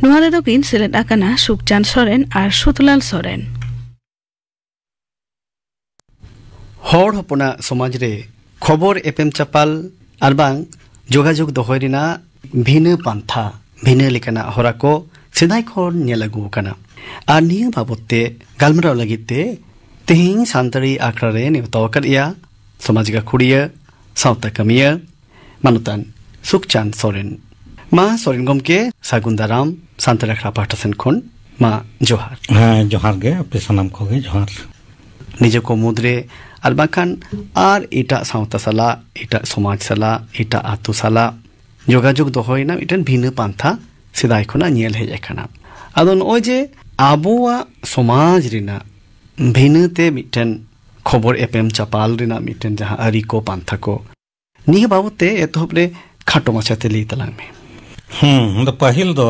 ᱱᱚᱣᱟ ᱨᱮᱫᱚ ᱠᱤᱱ ᱥᱮᱞᱮᱫ ᱟᱠᱟᱱᱟ ᱥᱩᱠᱪᱟᱸᱫᱽ ᱥᱚᱨᱮᱱ ᱟᱨ ᱥᱩᱛᱞᱟᱞ ᱥᱚᱨᱮᱱ᱾ ᱦᱚᱲ ᱦᱚᱯᱚᱱᱟᱜ ᱥᱚᱢᱟᱡᱽ ᱨᱮ ᱠᱷᱚᱵᱚᱨ ᱮᱯᱮᱢ ᱪᱟᱯᱟᱞ ᱟᱨ ᱵᱟᱝ ᱡᱳᱜᱟᱡᱳᱜᱽ ᱫᱚᱦᱚᱭ ᱨᱮᱱᱟᱜ ᱵᱷᱤᱱᱟᱹ ᱯᱟᱱᱛᱷᱟ, ᱵᱷᱤᱱᱟᱹ ᱞᱮᱠᱟᱱᱟᱜ ᱦᱚᱨᱟ ᱠᱚ ᱥᱮᱫᱟᱭ ᱠᱷᱚᱱ ᱧᱮᱞ ᱟᱹᱜᱩ ᱟᱠᱟᱱᱟ᱾ ᱟᱨ ᱱᱤᱭᱟᱹ ᱵᱟᱵᱚᱛ ᱛᱮ ᱜᱟᱞᱢᱟᱨᱟᱣ ᱞᱟᱹᱜᱤᱫ ᱛᱮ ᱛᱮᱦᱮᱧ ᱥᱟᱱᱛᱟᱲᱤ ᱟᱠᱷᱲᱟ ᱨᱮ ᱱᱮᱣᱛᱟ ᱟᱠᱟᱫ ᱮᱭᱟ ᱥᱚᱢᱟᱡᱽ ᱜᱟᱹᱠᱷᱩᱲᱤᱭᱟᱹ, ᱥᱟᱶᱛᱟ ᱠᱟᱹᱢᱤᱭᱟᱹ, ᱢᱟᱱᱚᱛᱟᱱ ᱥᱩᱠᱪᱟᱸᱫᱽ ᱥᱚᱨᱮᱱ᱾ ᱢᱟ ᱥᱚᱨᱮᱱ ᱜᱚᱢᱠᱮ, ᱥᱟᱹᱜᱩᱱ ᱫᱟᱨᱟᱢ ᱥᱟᱱᱛᱟᱲ ᱟᱠᱷᱲᱟ ᱯᱟᱦᱴᱟ ᱥᱮᱱ ᱠᱷᱚᱱ᱾ ᱢᱟ ᱡᱚᱦᱟᱨ᱾ ᱦᱮᱸ, ᱡᱚᱦᱟᱨ ᱜᱮ ᱟᱯᱮ ᱥᱟᱱᱟᱢ ᱠᱚᱜᱮ ᱡᱚᱦᱟᱨ᱾ ᱱᱤᱡᱮ ᱠᱚ ᱢᱩᱫᱽᱨᱮ ᱟᱨ ᱵᱟᱝᱠᱷᱟᱱ ᱟᱨ ᱮᱴᱟᱜ ᱥᱟᱶᱛᱟ ᱥᱟᱞᱟᱜ, ᱮᱴᱟᱜ ᱥᱚᱢᱟᱡᱽ ᱥᱟᱞᱟᱜ, ᱮᱴᱟᱜ ᱟᱹᱛᱩ ᱥᱟᱞᱟᱜ ᱡᱳᱜᱟᱡᱳᱜᱽ ᱫᱚᱦᱚᱭ ᱨᱮᱱᱟᱜ ᱢᱤᱫᱴᱮᱱ ᱵᱷᱤᱱᱟᱹ ᱯᱟᱱᱛᱷᱟ ᱥᱮᱫᱟᱭ ᱠᱷᱚᱱᱟᱜ ᱧᱮᱞ ᱦᱮᱡ ᱟᱠᱟᱱᱟ᱾ ᱟᱫᱚ ᱱᱚᱜᱼᱚᱭ ᱡᱮ ᱟᱵᱚᱣᱟᱜ ᱥᱚᱢᱟᱡᱽ ᱨᱮᱱᱟᱜ ᱵᱷᱤᱱᱟᱹ ᱛᱮ ᱢᱤᱫᱴᱮᱱ ᱠᱷᱚᱵᱚᱨ ᱮᱯᱮᱢ ᱪᱟᱯᱟᱞ ᱨᱮᱱᱟᱜ ᱢᱤᱫᱴᱮᱱ ᱡᱟᱦᱟᱸ ᱟᱹᱨᱤ ᱠᱚ, ᱯᱟᱱᱛᱷᱟ ᱠᱚ, ᱱᱤᱭᱟᱹ ᱵᱟᱵᱚᱛ ᱛᱮ ᱮᱛᱚᱦᱚᱵ ᱨᱮ ᱠᱷᱟᱴᱚ ᱢᱟᱪᱷᱟᱛᱮ ᱞᱟᱹᱭ ᱛᱟᱞᱟᱝ ᱢᱮ᱾ ᱦᱩᱸ, ᱟᱫᱚ ᱯᱟᱹᱦᱤᱞ ᱫᱚ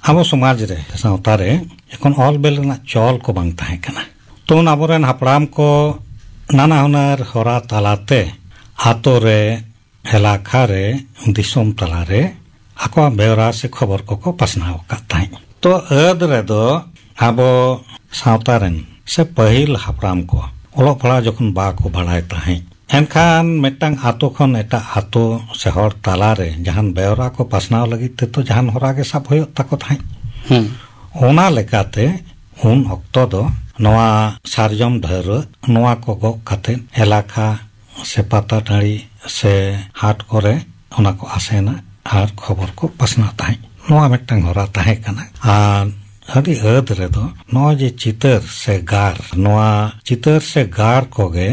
ᱟᱵᱚ ᱥᱚᱢᱟᱡᱽ ᱨᱮ, ᱥᱟᱶᱛᱟ ᱨᱮ ᱡᱚᱠᱷᱚᱱ ᱚᱞ ᱵᱮᱞ ᱨᱮᱱᱟᱜ ᱪᱚᱞ ᱠᱚ ᱵᱟᱝ ᱛᱟᱦᱮᱸ ᱠᱟᱱᱟ, ᱛᱚ ᱩᱱ ᱟᱵᱚᱨᱮᱱ ᱦᱟᱯᱲᱟᱢ ᱠᱚ ᱱᱟᱱᱟ ᱦᱩᱱᱟᱹᱨ ᱦᱚᱨᱟ ᱛᱟᱞᱟᱛᱮ ᱟᱛᱳ ᱨᱮ, ᱮᱞᱟᱠᱟ ᱨᱮ, ᱫᱤᱥᱚᱢ ᱛᱟᱞᱟᱨᱮ ᱟᱠᱚᱣᱟᱜ ᱵᱮᱣᱨᱟ ᱥᱮ ᱠᱷᱚᱵᱚᱨ ᱠᱚᱠᱚ ᱯᱟᱥᱱᱟᱣ ᱟᱠᱟᱫ ᱛᱟᱦᱮᱸᱫ᱾ ᱛᱚ ᱟᱹᱫ ᱨᱮᱫᱚ ᱟᱵᱚ ᱥᱟᱶᱛᱟ ᱨᱮᱱ ᱥᱮ ᱯᱟᱹᱦᱤᱞ ᱦᱟᱯᱲᱟᱢ ᱠᱚ ᱚᱞᱚᱜ ᱯᱟᱲᱦᱟᱣ ᱡᱚᱠᱷᱚᱱ ᱵᱟᱠᱚ ᱵᱟᱲᱟᱭ ᱛᱟᱦᱮᱸᱫ, ᱮᱱᱠᱷᱟᱱ ᱢᱤᱫᱴᱟᱝ ᱟᱛᱳ ᱠᱷᱚᱱ ᱮᱴᱟᱜ ᱟᱛᱳ ᱥᱮ ᱦᱚᱲ ᱛᱟᱞᱟᱨᱮ ᱡᱟᱦᱟᱱ ᱵᱮᱣᱨᱟ ᱠᱚ ᱯᱟᱥᱱᱟᱣ ᱞᱟᱹᱜᱤᱫ ᱛᱮᱫᱚ ᱡᱟᱦᱟᱱ ᱦᱚᱨᱟ ᱜᱮ ᱥᱟᱵ ᱦᱩᱭᱩᱜ ᱛᱟᱠᱚ ᱛᱟᱦᱮᱸᱫ᱾ ᱦᱩᱸ᱾ ᱚᱱᱟ ᱞᱮᱠᱟᱛᱮ ᱩᱱ ᱚᱠᱛᱚ ᱫᱚ ᱱᱚᱣᱟ ᱥᱟᱨᱡᱚᱢ ᱰᱷᱟᱹᱣᱨᱟᱹᱜ ᱱᱚᱣᱟ ᱠᱚ ᱜᱚᱜ ᱠᱟᱛᱮ ᱮᱞᱟᱠᱟ ᱥᱮ ᱯᱟᱛᱟ ᱴᱟᱺᱰᱤ ᱥᱮ ᱦᱟᱴ ᱠᱚᱨᱮ ᱚᱱᱟ ᱠᱚ ᱟᱥᱮᱱᱟ ᱟᱨ ᱠᱷᱚᱵᱚᱨ ᱠᱚ ᱯᱟᱥᱱᱟᱣ ᱛᱟᱦᱮᱸᱫ᱾ ᱱᱚᱣᱟ ᱢᱤᱫᱴᱟᱝ ᱦᱚᱨᱟ ᱛᱟᱦᱮᱸ ᱠᱟᱱᱟ᱾ ᱟᱨ ᱟᱹᱰᱤ ᱟᱹᱫ ᱨᱮᱫᱚ ᱱᱚᱜᱼᱚᱭ ᱡᱮ ᱪᱤᱛᱟᱹᱨ ᱥᱮ ᱜᱟᱨ, ᱱᱚᱣᱟ ᱪᱤᱛᱟᱹᱨ ᱥᱮ ᱜᱟᱨ ᱠᱚᱜᱮ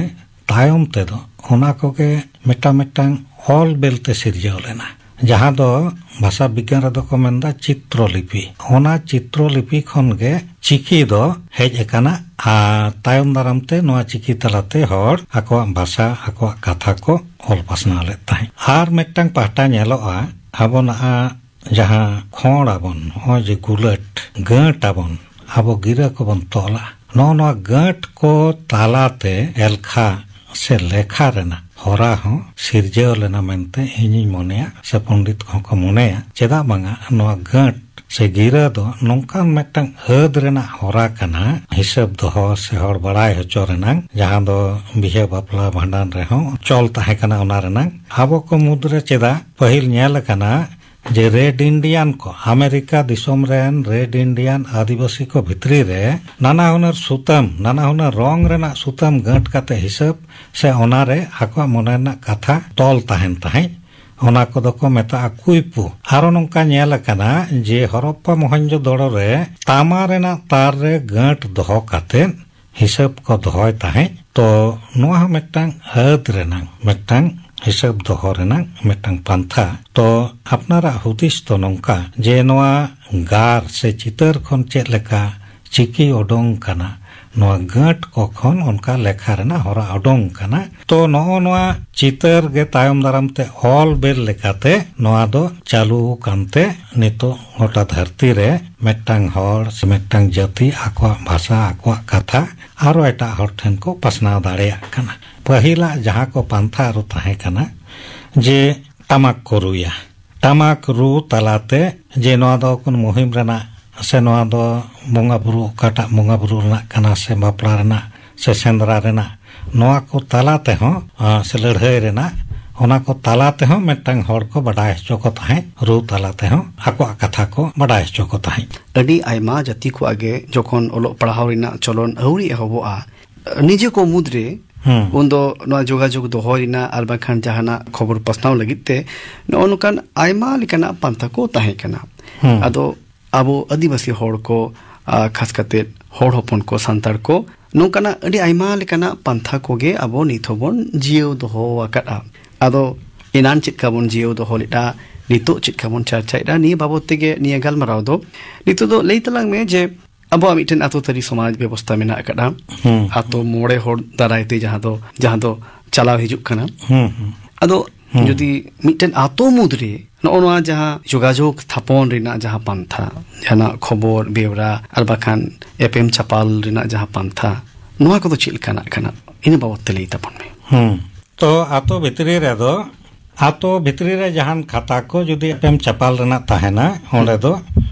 ᱛᱟᱭᱚᱢ ᱛᱮᱫᱚ ᱚᱱᱟ ᱠᱚᱜᱮ ᱢᱤᱫᱴᱟᱝ ᱢᱤᱫᱴᱟᱝ ᱚᱞ ᱵᱮᱞ ᱛᱮ ᱥᱤᱨᱡᱟᱹᱣ ᱞᱮᱱᱟ, ᱡᱟᱦᱟᱸ ᱫᱚ ᱵᱷᱟᱥᱟ ᱵᱤᱜᱽᱜᱟᱱ ᱨᱮᱫᱚ ᱠᱚ ᱢᱮᱱᱫᱟ ᱪᱤᱛᱨᱚ ᱞᱤᱯᱤ᱾ ᱚᱱᱟ ᱪᱤᱛᱨᱚ ᱞᱤᱯᱤ ᱠᱷᱚᱱ ᱜᱮ ᱪᱤᱠᱤ ᱫᱚ ᱦᱮᱡ ᱟᱠᱟᱱᱟ ᱟᱨ ᱛᱟᱭᱚᱢ ᱫᱟᱨᱟᱢ ᱛᱮ ᱱᱚᱣᱟ ᱪᱤᱠᱤ ᱛᱟᱞᱟᱛᱮ ᱦᱚᱲ ᱟᱠᱚᱣᱟᱜ ᱵᱷᱟᱥᱟ, ᱟᱠᱚᱣᱟᱜ ᱠᱟᱛᱷᱟ ᱠᱚ ᱚᱞ ᱯᱟᱥᱱᱟᱣ ᱞᱮᱫ ᱛᱟᱦᱮᱸᱫ᱾ ᱟᱨ ᱢᱤᱫᱴᱟᱝ ᱯᱟᱦᱴᱟ ᱧᱮᱞᱚᱜᱼᱟ, ᱟᱵᱚᱱᱟᱜ ᱡᱟᱦᱟᱸ ᱠᱷᱚᱲ ᱟᱵᱚᱱ, ᱱᱚᱜᱼᱚᱭ ᱡᱮ ᱜᱩᱞᱟᱹᱴ, ᱜᱟᱹᱴ ᱟᱵᱚᱱ, ᱟᱵᱚ ᱜᱤᱨᱟᱹ ᱠᱚᱵᱚᱱ ᱛᱚᱞᱟ, ᱱᱚᱜᱼᱚ ᱱᱚᱣᱟ ᱜᱟᱹᱴ ᱠᱚ ᱛᱟᱞᱟᱛᱮ ᱮᱞᱠᱷᱟ ᱥᱮ ᱞᱮᱠᱷᱟ ᱨᱮᱱᱟᱜ ᱦᱚᱨᱟ ᱦᱚᱸ ᱥᱤᱨᱡᱟᱹᱣ ᱞᱮᱱᱟ ᱢᱮᱱᱛᱮ ᱤᱧᱤᱧ ᱢᱚᱱᱮᱭᱟ, ᱥᱮ ᱯᱚᱱᱰᱤᱛ ᱠᱚᱦᱚᱸ ᱠᱚ ᱢᱚᱱᱮᱭᱟ᱾ ᱪᱮᱫᱟᱜ ᱵᱟᱝᱟ, ᱱᱚᱣᱟ ᱜᱟᱹᱴ ᱥᱮ ᱜᱤᱨᱟᱹ ᱫᱚ ᱱᱚᱝᱠᱟᱱ ᱢᱤᱫᱴᱟᱝ ᱟᱹᱫ ᱨᱮᱱᱟᱜ ᱦᱚᱨᱟ ᱠᱟᱱᱟ, ᱦᱤᱥᱟᱹᱵ ᱫᱚᱦᱚ ᱥᱮ ᱦᱚᱲ ᱵᱟᱲᱟᱭ ᱦᱚᱪᱚ ᱨᱮᱱᱟᱜ, ᱡᱟᱦᱟᱸ ᱫᱚ ᱵᱤᱦᱟᱹ ᱵᱟᱯᱞᱟ ᱵᱷᱟᱸᱰᱟᱱ ᱨᱮᱦᱚᱸ ᱪᱚᱞ ᱛᱟᱦᱮᱸ ᱠᱟᱱᱟ᱾ ᱚᱱᱟ ᱨᱮᱱᱟᱜ ᱟᱵᱚ ᱠᱚ ᱢᱩᱫᱽᱨᱮ ᱪᱮᱫᱟᱜ ᱯᱟᱹᱦᱤᱞ ᱧᱮᱞ ᱟᱠᱟᱱᱟ ᱡᱮ ᱨᱮᱰ ᱤᱱᱰᱤᱭᱟᱱ ᱠᱚ, ᱟᱢᱮᱨᱤᱠᱟ ᱫᱤᱥᱚᱢ ᱨᱮᱱ ᱨᱮᱰ ᱤᱱᱰᱤᱭᱟᱱ ᱟᱹᱫᱤᱵᱟᱹᱥᱤ ᱠᱚ ᱵᱷᱤᱛᱨᱤ ᱨᱮ ᱱᱟᱱᱟ ᱦᱩᱱᱟᱹᱨ ᱥᱩᱛᱟᱹᱢ, ᱱᱟᱱᱟ ᱦᱩᱱᱟᱹᱨ ᱨᱚᱝ ᱨᱮᱱᱟᱜ ᱥᱩᱛᱟᱹᱢ ᱜᱟᱹᱴ ᱠᱟᱛᱮ ᱦᱤᱥᱟᱹᱵ ᱥᱮ ᱚᱱᱟᱨᱮ ᱟᱠᱚᱣᱟᱜ ᱢᱚᱱᱮ ᱨᱮᱱᱟᱜ ᱠᱟᱛᱷᱟ ᱛᱚᱞ ᱛᱟᱦᱮᱱ ᱛᱟᱦᱮᱸᱫ᱾ ᱚᱱᱟ ᱠᱚᱫᱚ ᱠᱚ ᱢᱮᱛᱟᱜᱼᱟ ᱠᱩᱭᱯᱩ᱾ ᱟᱨᱚ ᱱᱚᱝᱠᱟ ᱧᱮᱞ ᱟᱠᱟᱱᱟ ᱡᱮ ᱦᱚᱨᱚᱯᱯᱟ ᱢᱚᱦᱮᱱᱡᱳᱫᱚᱲᱳ ᱨᱮ ᱛᱟᱢᱟ ᱨᱮᱱᱟᱜ ᱛᱟᱨ ᱨᱮ ᱜᱟᱹᱴ ᱫᱚᱦᱚ ᱠᱟᱛᱮ ᱦᱤᱥᱟᱹᱵ ᱠᱚ ᱫᱚᱦᱚᱭ ᱛᱟᱦᱮᱸᱫ᱾ ᱛᱚ ᱱᱚᱣᱟ ᱦᱚᱸ ᱢᱤᱫᱴᱟᱝ ᱟᱹᱫ ᱨᱮᱱᱟᱝ, ᱢᱤᱫᱴᱟᱝ ᱦᱤᱥᱟᱹᱵ ᱫᱚᱦᱚ ᱨᱮᱱᱟᱝ ᱢᱤᱫᱴᱟᱝ ᱯᱟᱱᱛᱷᱟ᱾ ᱛᱚ ᱟᱯᱱᱟᱨᱟᱜ ᱦᱩᱫᱤᱥ ᱫᱚ ᱱᱚᱝᱠᱟ ᱡᱮ ᱱᱚᱣᱟ ᱜᱟᱨ ᱥᱮ ᱪᱤᱛᱟᱹᱨ ᱠᱷᱚᱱ ᱪᱮᱫ ᱞᱮᱠᱟ ᱪᱤᱠᱤ ᱚᱰᱚᱝ ᱠᱟᱱᱟ, ᱱᱚᱣᱟ ᱜᱟᱹᱴ ᱠᱚ ᱠᱷᱚᱱ ᱚᱱᱠᱟ ᱞᱮᱠᱷᱟ ᱨᱮᱱᱟᱜ ᱦᱚᱨᱟ ᱚᱰᱚᱝ ᱠᱟᱱᱟ᱾ ᱛᱚ ᱱᱚᱜᱼᱚ ᱱᱚᱣᱟ ᱪᱤᱛᱟᱹᱨ ᱜᱮ ᱛᱟᱭᱚᱢ ᱫᱟᱨᱟᱢ ᱛᱮ ᱚᱞ ᱵᱮᱞ ᱞᱮᱠᱟᱛᱮ ᱱᱚᱣᱟ ᱫᱚ ᱪᱟᱹᱞᱩ ᱟᱠᱟᱱ ᱛᱮ ᱱᱤᱛᱚᱜ ᱜᱚᱴᱟ ᱫᱷᱟᱹᱨᱛᱤ ᱨᱮ ᱢᱤᱫᱴᱟᱝ ᱦᱚᱲ ᱥᱮ ᱢᱤᱫᱴᱟᱝ ᱡᱟᱹᱛᱤ ᱟᱠᱚᱣᱟᱜ ᱵᱷᱟᱥᱟ, ᱟᱠᱚᱣᱟᱜ ᱠᱟᱛᱷᱟ ᱟᱨᱚ ᱮᱴᱟᱜ ᱦᱚᱲ ᱴᱷᱮᱱ ᱠᱚ ᱯᱟᱥᱱᱟᱣ ᱫᱟᱲᱮᱭᱟᱜ ᱠᱟᱱᱟ᱾ ᱯᱟᱹᱦᱤᱞᱟᱜ ᱡᱟᱦᱟᱸ ᱠᱚ ᱯᱟᱱᱛᱷᱟ ᱟᱹᱨᱩ ᱛᱟᱦᱮᱸ ᱠᱟᱱᱟ, ᱡᱮ ᱴᱟᱢᱟᱠ ᱠᱚ ᱨᱩᱭᱟ, ᱴᱟᱢᱟᱠ ᱨᱩ ᱛᱟᱞᱟᱛᱮ ᱡᱮ ᱱᱚᱣᱟ ᱫᱚ ᱠᱳᱱᱳ ᱢᱩᱦᱤᱢ ᱨᱮᱱᱟᱜ ᱥᱮ ᱱᱚᱣᱟ ᱫᱚ ᱵᱚᱸᱜᱟ ᱵᱩᱨᱩ, ᱚᱠᱟᱴᱟᱜ ᱵᱚᱸᱜᱟ ᱵᱩᱨᱩ ᱨᱮᱱᱟᱜ ᱠᱟᱱᱟ ᱥᱮ ᱵᱟᱯᱞᱟ ᱨᱮᱱᱟᱜ ᱥᱮ ᱥᱮᱸᱫᱽᱨᱟ ᱨᱮᱱᱟᱜ, ᱱᱚᱣᱟ ᱠᱚ ᱛᱟᱞᱟ ᱛᱮᱦᱚᱸ, ᱟ, ᱥᱮ ᱞᱟᱹᱲᱦᱟᱹᱭ ᱨᱮᱱᱟᱜ, ᱚᱱᱟ ᱠᱚ ᱛᱟᱞᱟ ᱛᱮᱦᱚᱸ ᱢᱤᱫᱴᱟᱝ ᱦᱚᱲ ᱠᱚ ᱵᱟᱰᱟᱭ ᱦᱚᱪᱚ ᱠᱚ ᱛᱟᱦᱮᱸᱫ, ᱨᱩ ᱛᱟᱞᱟ ᱛᱮᱦᱚᱸ ᱟᱠᱚᱣᱟᱜ ᱠᱟᱛᱷᱟ ᱠᱚ ᱵᱟᱰᱟᱭ ᱦᱚᱪᱚ ᱠᱚ ᱛᱟᱦᱮᱸᱫ᱾ ᱟᱹᱰᱤ ᱟᱭᱢᱟ ᱡᱟᱹᱛᱤ ᱠᱚᱣᱟᱜ ᱜᱮ ᱡᱚᱠᱷᱚᱱ ᱚᱞᱚᱜ ᱯᱟᱲᱦᱟᱣ ᱨᱮᱱᱟᱜ ᱪᱚᱞᱚᱱ ᱟᱹᱣᱨᱤ ᱮᱦᱚᱵᱚᱜᱼᱟ, ᱱᱤᱡᱮ ᱠᱚ ᱢᱩᱫᱽᱨᱮ ᱦᱩᱸ᱾ ᱩᱱᱫᱚ ᱱᱚᱣᱟ ᱡᱳᱜᱟᱡᱳᱜᱽ ᱫᱚᱦᱚᱭ ᱨᱮᱱᱟᱜ ᱟᱨ ᱵᱟᱝᱠᱷᱟᱱ ᱡᱟᱦᱟᱱᱟᱜ ᱠᱷᱚᱵᱚᱨ ᱯᱟᱥᱱᱟᱣ ᱞᱟᱹᱜᱤᱫ ᱛᱮ ᱱᱚᱜᱼᱚ ᱱᱚᱝᱠᱟᱱ ᱟᱭᱢᱟ ᱞᱮᱠᱟᱱᱟᱜ ᱯᱟᱱᱛᱷᱟ ᱠᱚ ᱛᱟᱦᱮᱸ ᱠᱟᱱᱟ᱾ ᱦᱩᱸ᱾ ᱟᱫᱚ ᱟᱵᱚ ᱟᱹᱫᱤᱵᱟᱹᱥᱤ ᱦᱚᱲ ᱠᱚ, ᱟᱨ ᱠᱷᱟᱥ ᱠᱟᱛᱮ ᱦᱚᱲ ᱦᱚᱯᱚᱱ ᱠᱚ, ᱥᱟᱱᱛᱟᱲ ᱠᱚ, ᱱᱚᱝᱠᱟᱱᱟᱜ ᱟᱹᱰᱤ ᱟᱭᱢᱟ ᱞᱮᱠᱟᱱᱟᱜ ᱯᱟᱱᱛᱷᱟ ᱠᱚᱜᱮ ᱟᱵᱚ ᱱᱤᱛ ᱦᱚᱸᱵᱚᱱ ᱡᱤᱭᱟᱹᱣ ᱫᱚᱦᱚ ᱟᱠᱟᱫᱼᱟ᱾ ᱟᱫᱚ ᱮᱱᱟᱱ ᱪᱮᱫ ᱞᱮᱠᱟ ᱵᱚᱱ ᱡᱤᱭᱟᱹᱣ ᱫᱚᱦᱚ ᱞᱮᱫᱼᱟ, ᱱᱤᱛᱚᱜ ᱪᱮᱫ ᱞᱮᱠᱟ ᱵᱚᱱ ᱪᱟᱨᱪᱟᱭᱮᱫᱼᱟ, ᱱᱤᱭᱟᱹ ᱵᱟᱵᱚᱫ ᱛᱮᱜᱮ ᱱᱤᱭᱟᱹ ᱜᱟᱞᱢᱟᱨᱟᱣ ᱫᱚ᱾ ᱱᱤᱛᱚᱜ ᱫᱚ ᱞᱟᱹᱭ ᱛᱟᱞᱟᱝ ᱢᱮ ᱡᱮ ᱟᱵᱚᱣᱟᱜ ᱢᱤᱫᱴᱮᱱ ᱟᱹᱛᱩ ᱛᱟᱹᱨᱤ ᱥᱚᱢᱟᱡᱽ ᱵᱮᱵᱚᱥᱛᱷᱟ ᱢᱮᱱᱟᱜ ᱟᱠᱟᱫᱼᱟ, ᱦᱩᱸ᱾ ᱟᱹᱛᱩ ᱢᱚᱬᱮ ᱦᱚᱲ ᱫᱟᱨᱟᱭ ᱛᱮ ᱡᱟᱦᱟᱸ ᱫᱚ, ᱡᱟᱦᱟᱸ ᱫᱚ ᱪᱟᱞᱟᱣ ᱦᱤᱡᱩᱜ ᱠᱟᱱᱟ᱾ ᱦᱩᱸ, ᱦᱩᱸ᱾ ᱟᱫᱚ ᱦᱩᱸ᱾ ᱡᱩᱫᱤ ᱢᱤᱫᱴᱮᱱ ᱟᱛᱳ ᱢᱩᱫᱽᱨᱮ ᱱᱚᱜᱼᱚ ᱱᱚᱣᱟ ᱡᱟᱦᱟᱸ ᱡᱳᱜᱟᱡᱳᱜᱽ ᱛᱷᱟᱯᱚᱱ ᱨᱮᱱᱟᱜ ᱡᱟᱦᱟᱸ ᱯᱟᱱᱛᱷᱟ, ᱡᱟᱦᱟᱱᱟᱜ ᱠᱷᱚᱵᱚᱨ, ᱵᱮᱣᱨᱟ, ᱟᱨ ᱵᱟᱠᱷᱟᱱ ᱮᱯᱮᱢ ᱪᱟᱯᱟᱞ ᱨᱮᱱᱟᱜ ᱡᱟᱦᱟᱸ ᱯᱟᱱᱛᱷᱟ, ᱱᱚᱣᱟ ᱠᱚᱫᱚ ᱪᱮᱫ ᱞᱮᱠᱟᱱᱟᱜ ᱠᱟᱱᱟ? ᱤᱱᱟᱹ ᱵᱟᱵᱚᱫ ᱛᱮ ᱞᱟᱹᱭ ᱛᱟᱵᱚᱱ ᱢᱮ᱾ ᱦᱩᱸ᱾ ᱛᱚ, ᱟᱛᱳ ᱵᱷᱤᱛᱨᱤ ᱨᱮᱫᱚ, ᱟᱛᱳ ᱵᱷᱤᱛᱨᱤ ᱨᱮ ᱡᱟᱦᱟᱱ ᱠᱟᱛᱷᱟ ᱠᱚ ᱡᱩᱫᱤ ᱮᱯᱮᱢ ᱪᱟᱯᱟᱞ ᱨᱮᱱᱟᱜ ᱛᱟᱦᱮᱱᱟ, ᱚᱸᱰᱮ ᱫᱚ